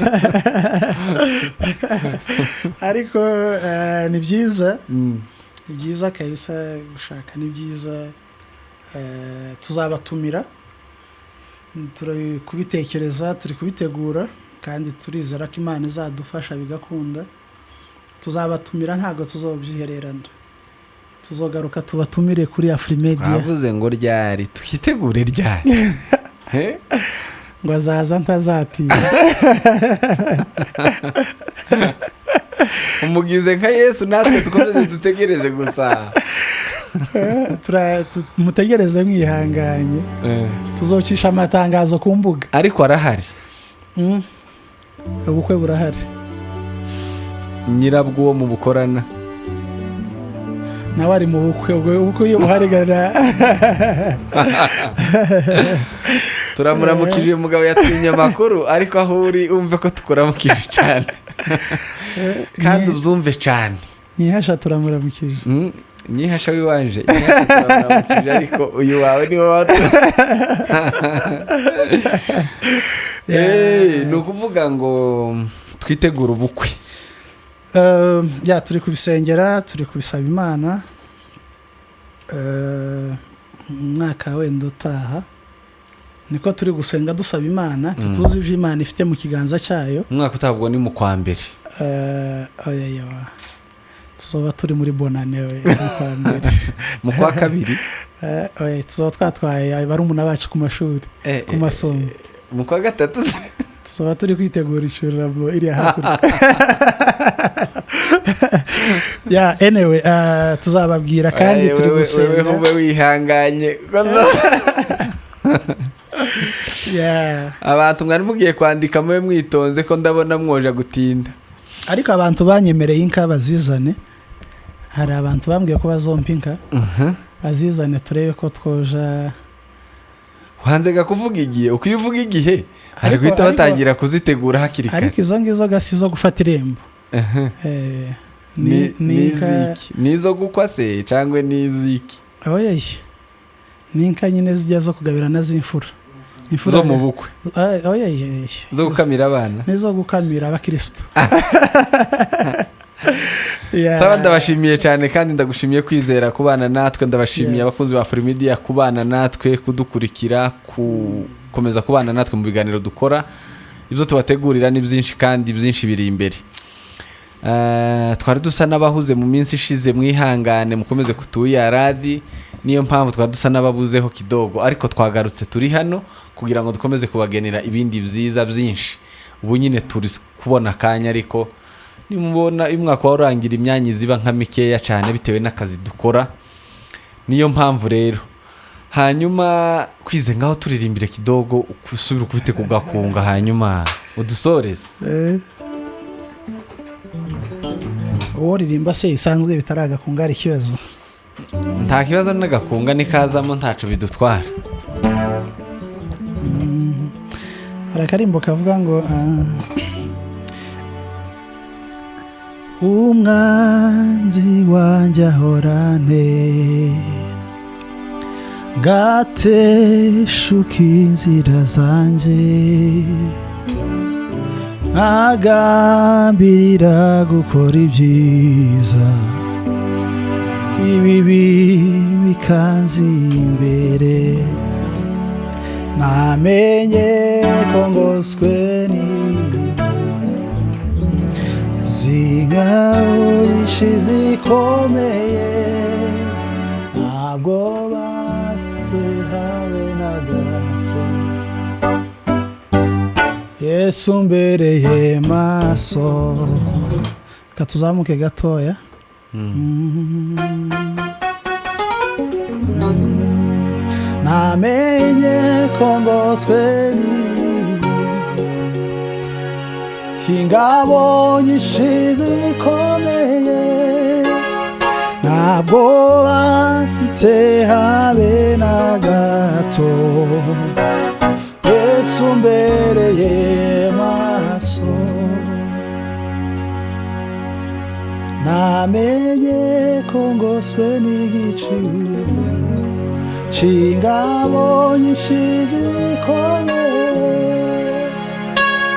Ariko ni byiza, ni byiza kabisa gushaka, ni byiza. Tuzabatumira, turi kubitekereza, turi kubitegura, kandi turizera ko Imana izadufasha bigakunda. Tuzabatumira, ntabwo tuzobyihererana, tuzogaruka tubatumire kuri Afrimedia. Twavuze ngo ryari, twitegure ryari. Ngo azaza ntazatinya. Umugize nka Yesu, natwe dukomeze dutegereze gusa. Mutegereze mwihanganye, tuzocisha amatangazo ku mbuga. Ariko arahari, ubukwe burahari, nyirabwo uwo mu bukorana nawe ari mu bukwe, ubukwe iyo buharigarira. Turamuramukije uyu mugabo yatinye amakuru, ariko aho uri umve ko tukuramukije cyane kandi uzumve cyane. Nyihasha turamuramukije. Nyihasha wiwanje, nyihasha turamuramukije, ariko uyu wawe niwe watu. Ni ukuvuga ngo twitegure ubukwe. Turi kubisengera, turi kubisaba Imana. Umwaka wenda utaha niko turi gusenga dusaba Imana, tutuzi ibyo Imana ifite mu kiganza cyayo. Umwaka utabwo ni mu kwa mbere. Tuzoba turi muri bonane mu kwa mbere. Mu kwa kabiri tuzoba twatwaye barumuna bacu ku mashuri, ku masomo. Mu kwa gatatu tuzoba turi kwitegura icuramo iri hakurya. Anyway, tuzababwira kandi turi gusenga. Wewe wihanganye. Abantu mwari mugiye kwandika mwe mwitonze ko ndabona mwoja gutinda. Ariko abantu banyemereye inka bazizane. Hari abantu bambwiye ko bazompa inka. Bazizane turebe ko twoja. Wanzega kuvuga igihe, uko iyo uvuga igihe ari guhita batangira kuzitegura hakiri kare. Ariko izo ngizo gasi zo gufata irembo. Nizo gukwa se cyangwa niziki? Oye. Ni inka nyine zijya zo kugabirana z'imfura. Zo mu bukwe. Oye. Zo gukamira abana. Nizo gukamira abakristo. Sawa, ndabashimiye cyane kandi ndagushimiye kwizera kubana natwe, ndabashimiye abakunzi ba Afrimedia kubana natwe, kudukurikira, gukomeza kubana natwe mu biganiro dukora. Ibyo tubategurira ni byinshi kandi byinshi biri imbere. Twari dusa n'abahuze mu minsi ishize, mwihangane mukomeze kutuya radi, niyo mpamvu twari dusa n'ababuzeho kidogo, ariko twagarutse turi hano kugira ngo dukomeze kubagenera ibindi byiza byinshi. Ubu nyine turi kubona akanya, ariko nimubona umwaka warangira imyanya iziba nka mikeya cyane bitewe n'akazi dukora, niyo mpamvu rero. Hanyuma kwize ngaho turirimbire kidogo, usubira ukubite kugakunga, hanyuma udusoreze. Uwo ririmba se bisanzwe bitaragakunga ari ikibazo? Nta kibazo, n'agakunga nikazamo ntaco bidutwara. Hari akarimbo kavuga ngo umwanzi wanjye ahorane ngateshuka inzira zanjye, agambirira gukora ibyiza, ibibi bikanzi imbere, namenye ko ngoswe ni Zingabo nyinshi zikomeye, ntabwo bafite habe na gato. Yesu mbereye maso. Reka tuzamuke gatoya. Namenye ko ngoswe n'ingabo nyinshi zikomeye, ntabwo bafite habe na gato. Yesu mbereye maso. Namenye ko ngoswe n'igicu c'ingabo nyinshi zikomeye,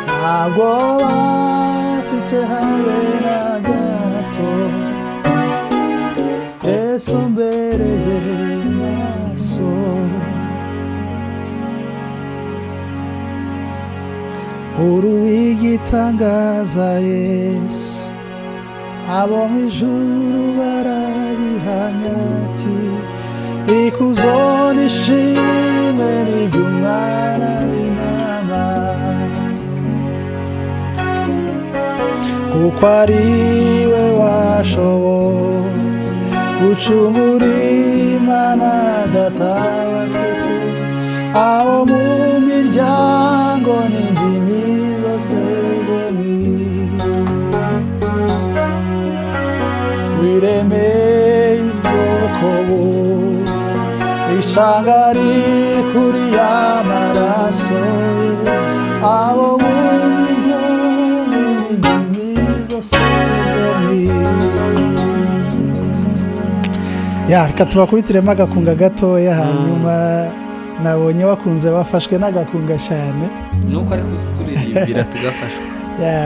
ntabwo bafite habe na gato. Yesu mbereye maso. Uri uw'igitangaza Yesu, abo mu ijuru barabihamya bati: "Ikuzo n'ishimwe n'iby'Umwana w'Intama, kuko ari we washoboye gucungura Imana Data wa twese, abo mu miryango n'indimi zose zo mw'isi. Wiremeye ubwoko ishyanga rikuri y'amaraso, abo mu miryango n'indimi zose zo mw'isi." Ya, reka tubakubitiremo agakunga gatoya. Hanyuma nabonye bakunze, bafashwe n'agakunga cyane. Nuko ari kuzituririmbira tugafashwa. Ya.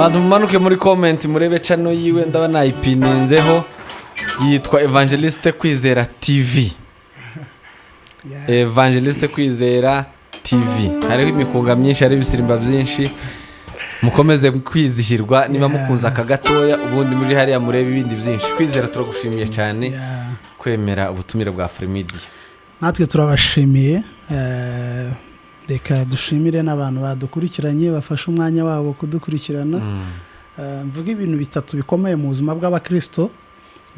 Abantu mumanuke muri comment murebe channel yiwe, ndaba nayipininzeho, yitwa Evangeliste Kwizera TV. Evangeliste Kwizera TV, hariho imikunga myinshi, hariho ibisirimba byinshi. Mukomeze kwizihirwa niba mukunze aka gatoya, ubundi muri hariya murebe ibindi byinshi. Kwizera, turagushimiye cyane kwemera ubutumire bwa Afrimedia. Natwe turabashimiye. Reka dushimire n'abantu badukurikiranye, bafashe umwanya wabo kudukurikirana. Mvuga ibintu bitatu bikomeye mu buzima bw'abakristo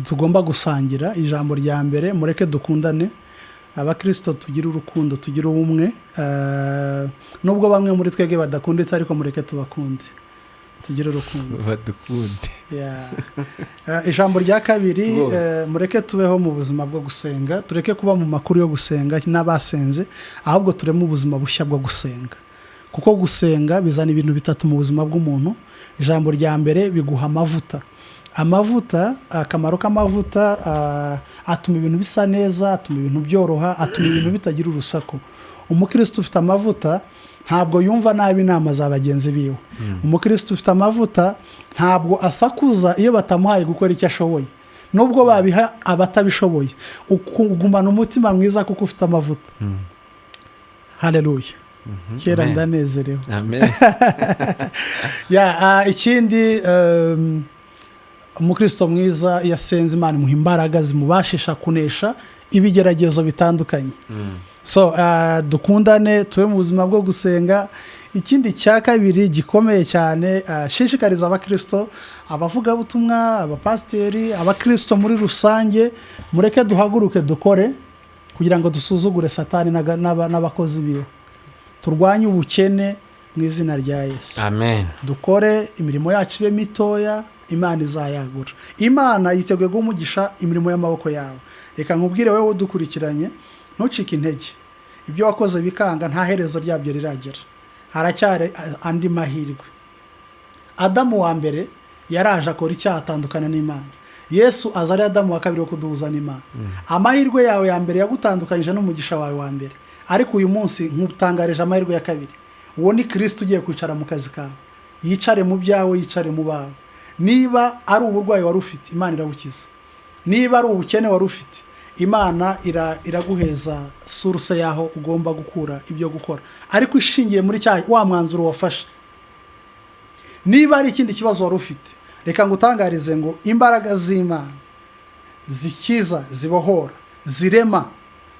tugomba gusangira. Ijambo rya mbere, mureke dukundane. Abakristo tugire urukundo, tugire ubumwe. Nubwo bamwe muri twebwe badakunditse, ariko mureke tubakunde, tugire urukundo. Badukunde. Yeah. Ijambo rya kabiri, Rwose. Mureke tubeho mu buzima bwo gusenga, tureke kuba mu makuru yo gusenga n'abasenze, ahubwo tureme ubuzima bushya bwo gusenga, kuko gusenga bizana ibintu bitatu mu buzima bw'umuntu. Ijambo rya mbere, biguha amavuta. Amavuta, akamaro k'amavuta, atuma ibintu bisa neza, atuma ibintu byoroha, atuma ibintu bitagira urusaku. Umukristo ufite amavuta ntabwo yumva nabi inama za bagenzi biwe. Umukristo ufite amavuta ntabwo asakuza iyo batamuhaye gukora icyo ashoboye, nubwo babiha abatabishoboye. Ukugumana umutima mwiza kuko ufite amavuta. Haleluya! Kera. Amen. Ndanezerewe. Amen. Ya, ikindi, umukristo mwiza iyo asenze, Imana imuha imbaraga zimubashisha kunesha ibigeragezo bitandukanye. So dukundane, tube mu buzima bwo gusenga. Ikindi cya kabiri gikomeye cyane, shishikariza abakristo, abavugabutumwa, abapasiteri, abakristo muri rusange, mureke duhaguruke dukore kugira ngo dusuzugure Satani n'abakozi biwe, turwanye ubukene mu izina rya Yesu. Amen. Dukore imirimo yacu ibe mitoya, Imana izayagura. Imana yiteguye guha umugisha imirimo y'amaboko yawe. Reka nkubwire wowe udukurikiranye, ntucike intege. Ibyo wakoze bikanga, nta herezo ryabyo riragera, haracyari andi mahirwe. Adamu wa mbere yaraje akora icyaha, atandukana n'Imana. Yesu aza ari Adamu wa kabiri wo kuduhuza n'Imana. Amahirwe yawe ya mbere yagutandukanyije n'umugisha wawe wa mbere, ariko uyu munsi nkutangarije amahirwe ya kabiri. Uwo ni Kirisito ugiye kwicara mu kazi kawe, yicare mu byawe, yicare mu bawe. Niba ari uburwayi wari ufite, Imana irabukiza. Niba ari ubukene wari ufite, Imana iraguheza source y'aho ugomba gukura ibyo gukora, ariko ishingiye muri cya wa mwanzuro wafashe. Niba ari ikindi kibazo wari ufite, reka ngutangarize ngo imbaraga z'Imana zikiza, zibohora, zirema,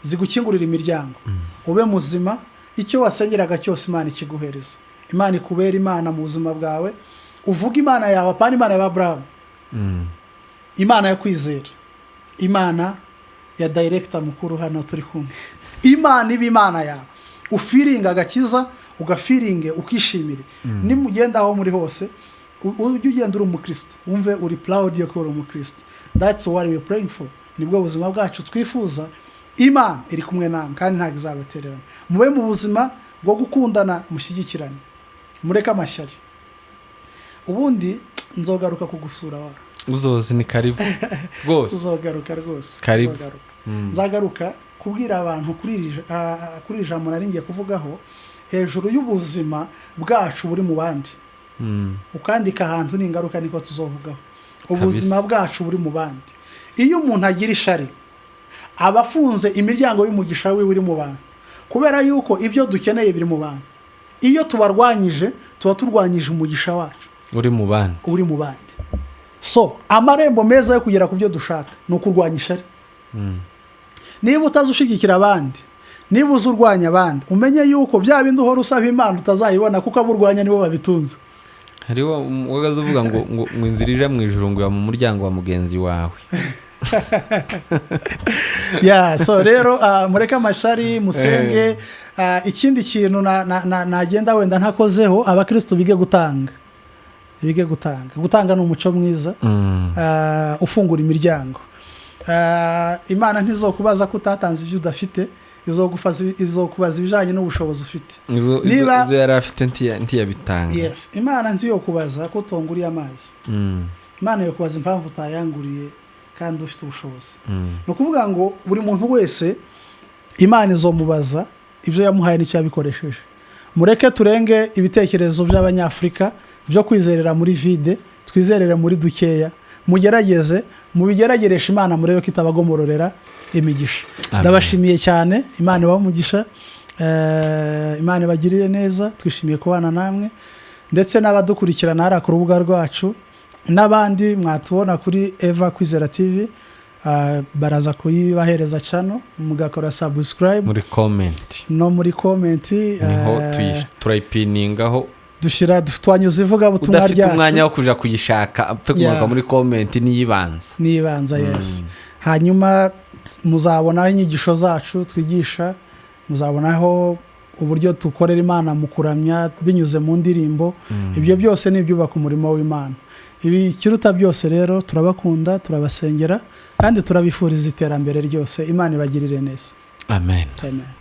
zigukingurira imiryango, ube muzima. Icyo wasengeraga cyose, Imana ikiguhereza. Imana ikubera Imana mu buzima bwawe. Uvuga Imana yawe, apana Imana ya Aburahamu, Imana yo Kwizera, Imana ya director mukuru hano turi kumwe. Imana iba Imana yawe, ufeelinga agakiza, ugafeelinge, ukishimire. Nimugenda aho muri hose, ujye ugenda uri umukristo, wumve uri proud yo kuba uri umukristo. That's what we praying for, nibwo buzima bwacu twifuza. Imana iri kumwe namwe kandi ntabwo izabatererana. Mube mu buzima bwo gukundana, mushyigikirane, mureke amashyari. Ubundi nzogaruka kugusura wa. Uzoze, ni karibu rwose. Uzogaruka rwose. Karibu. Uzogaruka. Nzagaruka kubwira abantu kuri iri jambo nari ngiye kuvugaho hejuru y'ubuzima bwacu buri mu bandi. Ukandika ahantu ni ingaruka, niko tuzovugaho ubuzima bwacu buri mu bandi. Iyo umuntu agira ishari, aba afunze imiryango y'umugisha wiwe uri mu bantu, kubera yuko ibyo dukeneye biri mu bantu. Iyo tubarwanyije, tuba turwanyije umugisha wacu uri mu bandi. Uri mu bandi. So amarembo meza yo kugera ku byo dushaka ni ukurwanya ishari. Niba utazi ushyigikira abandi, niba uzi urwanya abandi, umenye yuko bya bindi uhora usaba Imana utazayibona, kuko abo urwanya nibo babitunze. Hariho uhagaze uvuga ngo inzira ija mu ijuru ngo iba mu muryango wa mugenzi wawe. Yeah, so rero mureke amashari, musenge. Ikindi kintu nagenda wenda ntakozeho, abakristo bige gutanga, bige gutanga. Gutanga ni umuco mwiza ufungura imiryango. Imana ntizokubaza ko utatanze ibyo udafite, izokubaza ibijyanye n'ubushobozi ufite. Izo yari afite ntiyabitanga. Yes, Imana ntiyokubaza ko utonguriye amazi. Imana yokubaza impamvu utayanguriye kandi ufite ubushobozi. Ni ukuvuga ngo buri muntu wese Imana izomubaza ibyo yamuhaye n'icyo yabikoresheje. Mureke turenge ibitekerezo by'Abanyafurika. Byo kwizerera muri vide, twizerere muri dukeya. Mugerageze, mubigeragereshe Imana, murebe ko itabagomororera imigisha. Amen. Ndabashimiye cyane. Imana ibahe umugisha. Imana ibagirire neza. Twishimiye kubana namwe ndetse n'abadukurikirana hariya ku rubuga rwacu n'abandi mwatubona kuri Eva Kwizera TV. Baraza kuyibahereza channel, mugakora subscribe. Muri comment. No muri comment. Niho turayipiningaho. Dushyira, twanyuze ivugabutumwa Udafite ryacu. umwanya wo kuja kuyishaka, apfe kumanuka muri comment, niyibanza. Nibanza, yes. Hanyuma muzabonaho inyigisho zacu twigisha, muzabonaho uburyo dukorera Imana mu kuramya binyuze mu ndirimbo. Ibyo byose ni ibyubaka umurimo w'Imana. Ibi ikiruta byose rero, turabakunda, turabasengera kandi turabifuriza iterambere ryose. Imana ibagirire neza. Amen. Amen.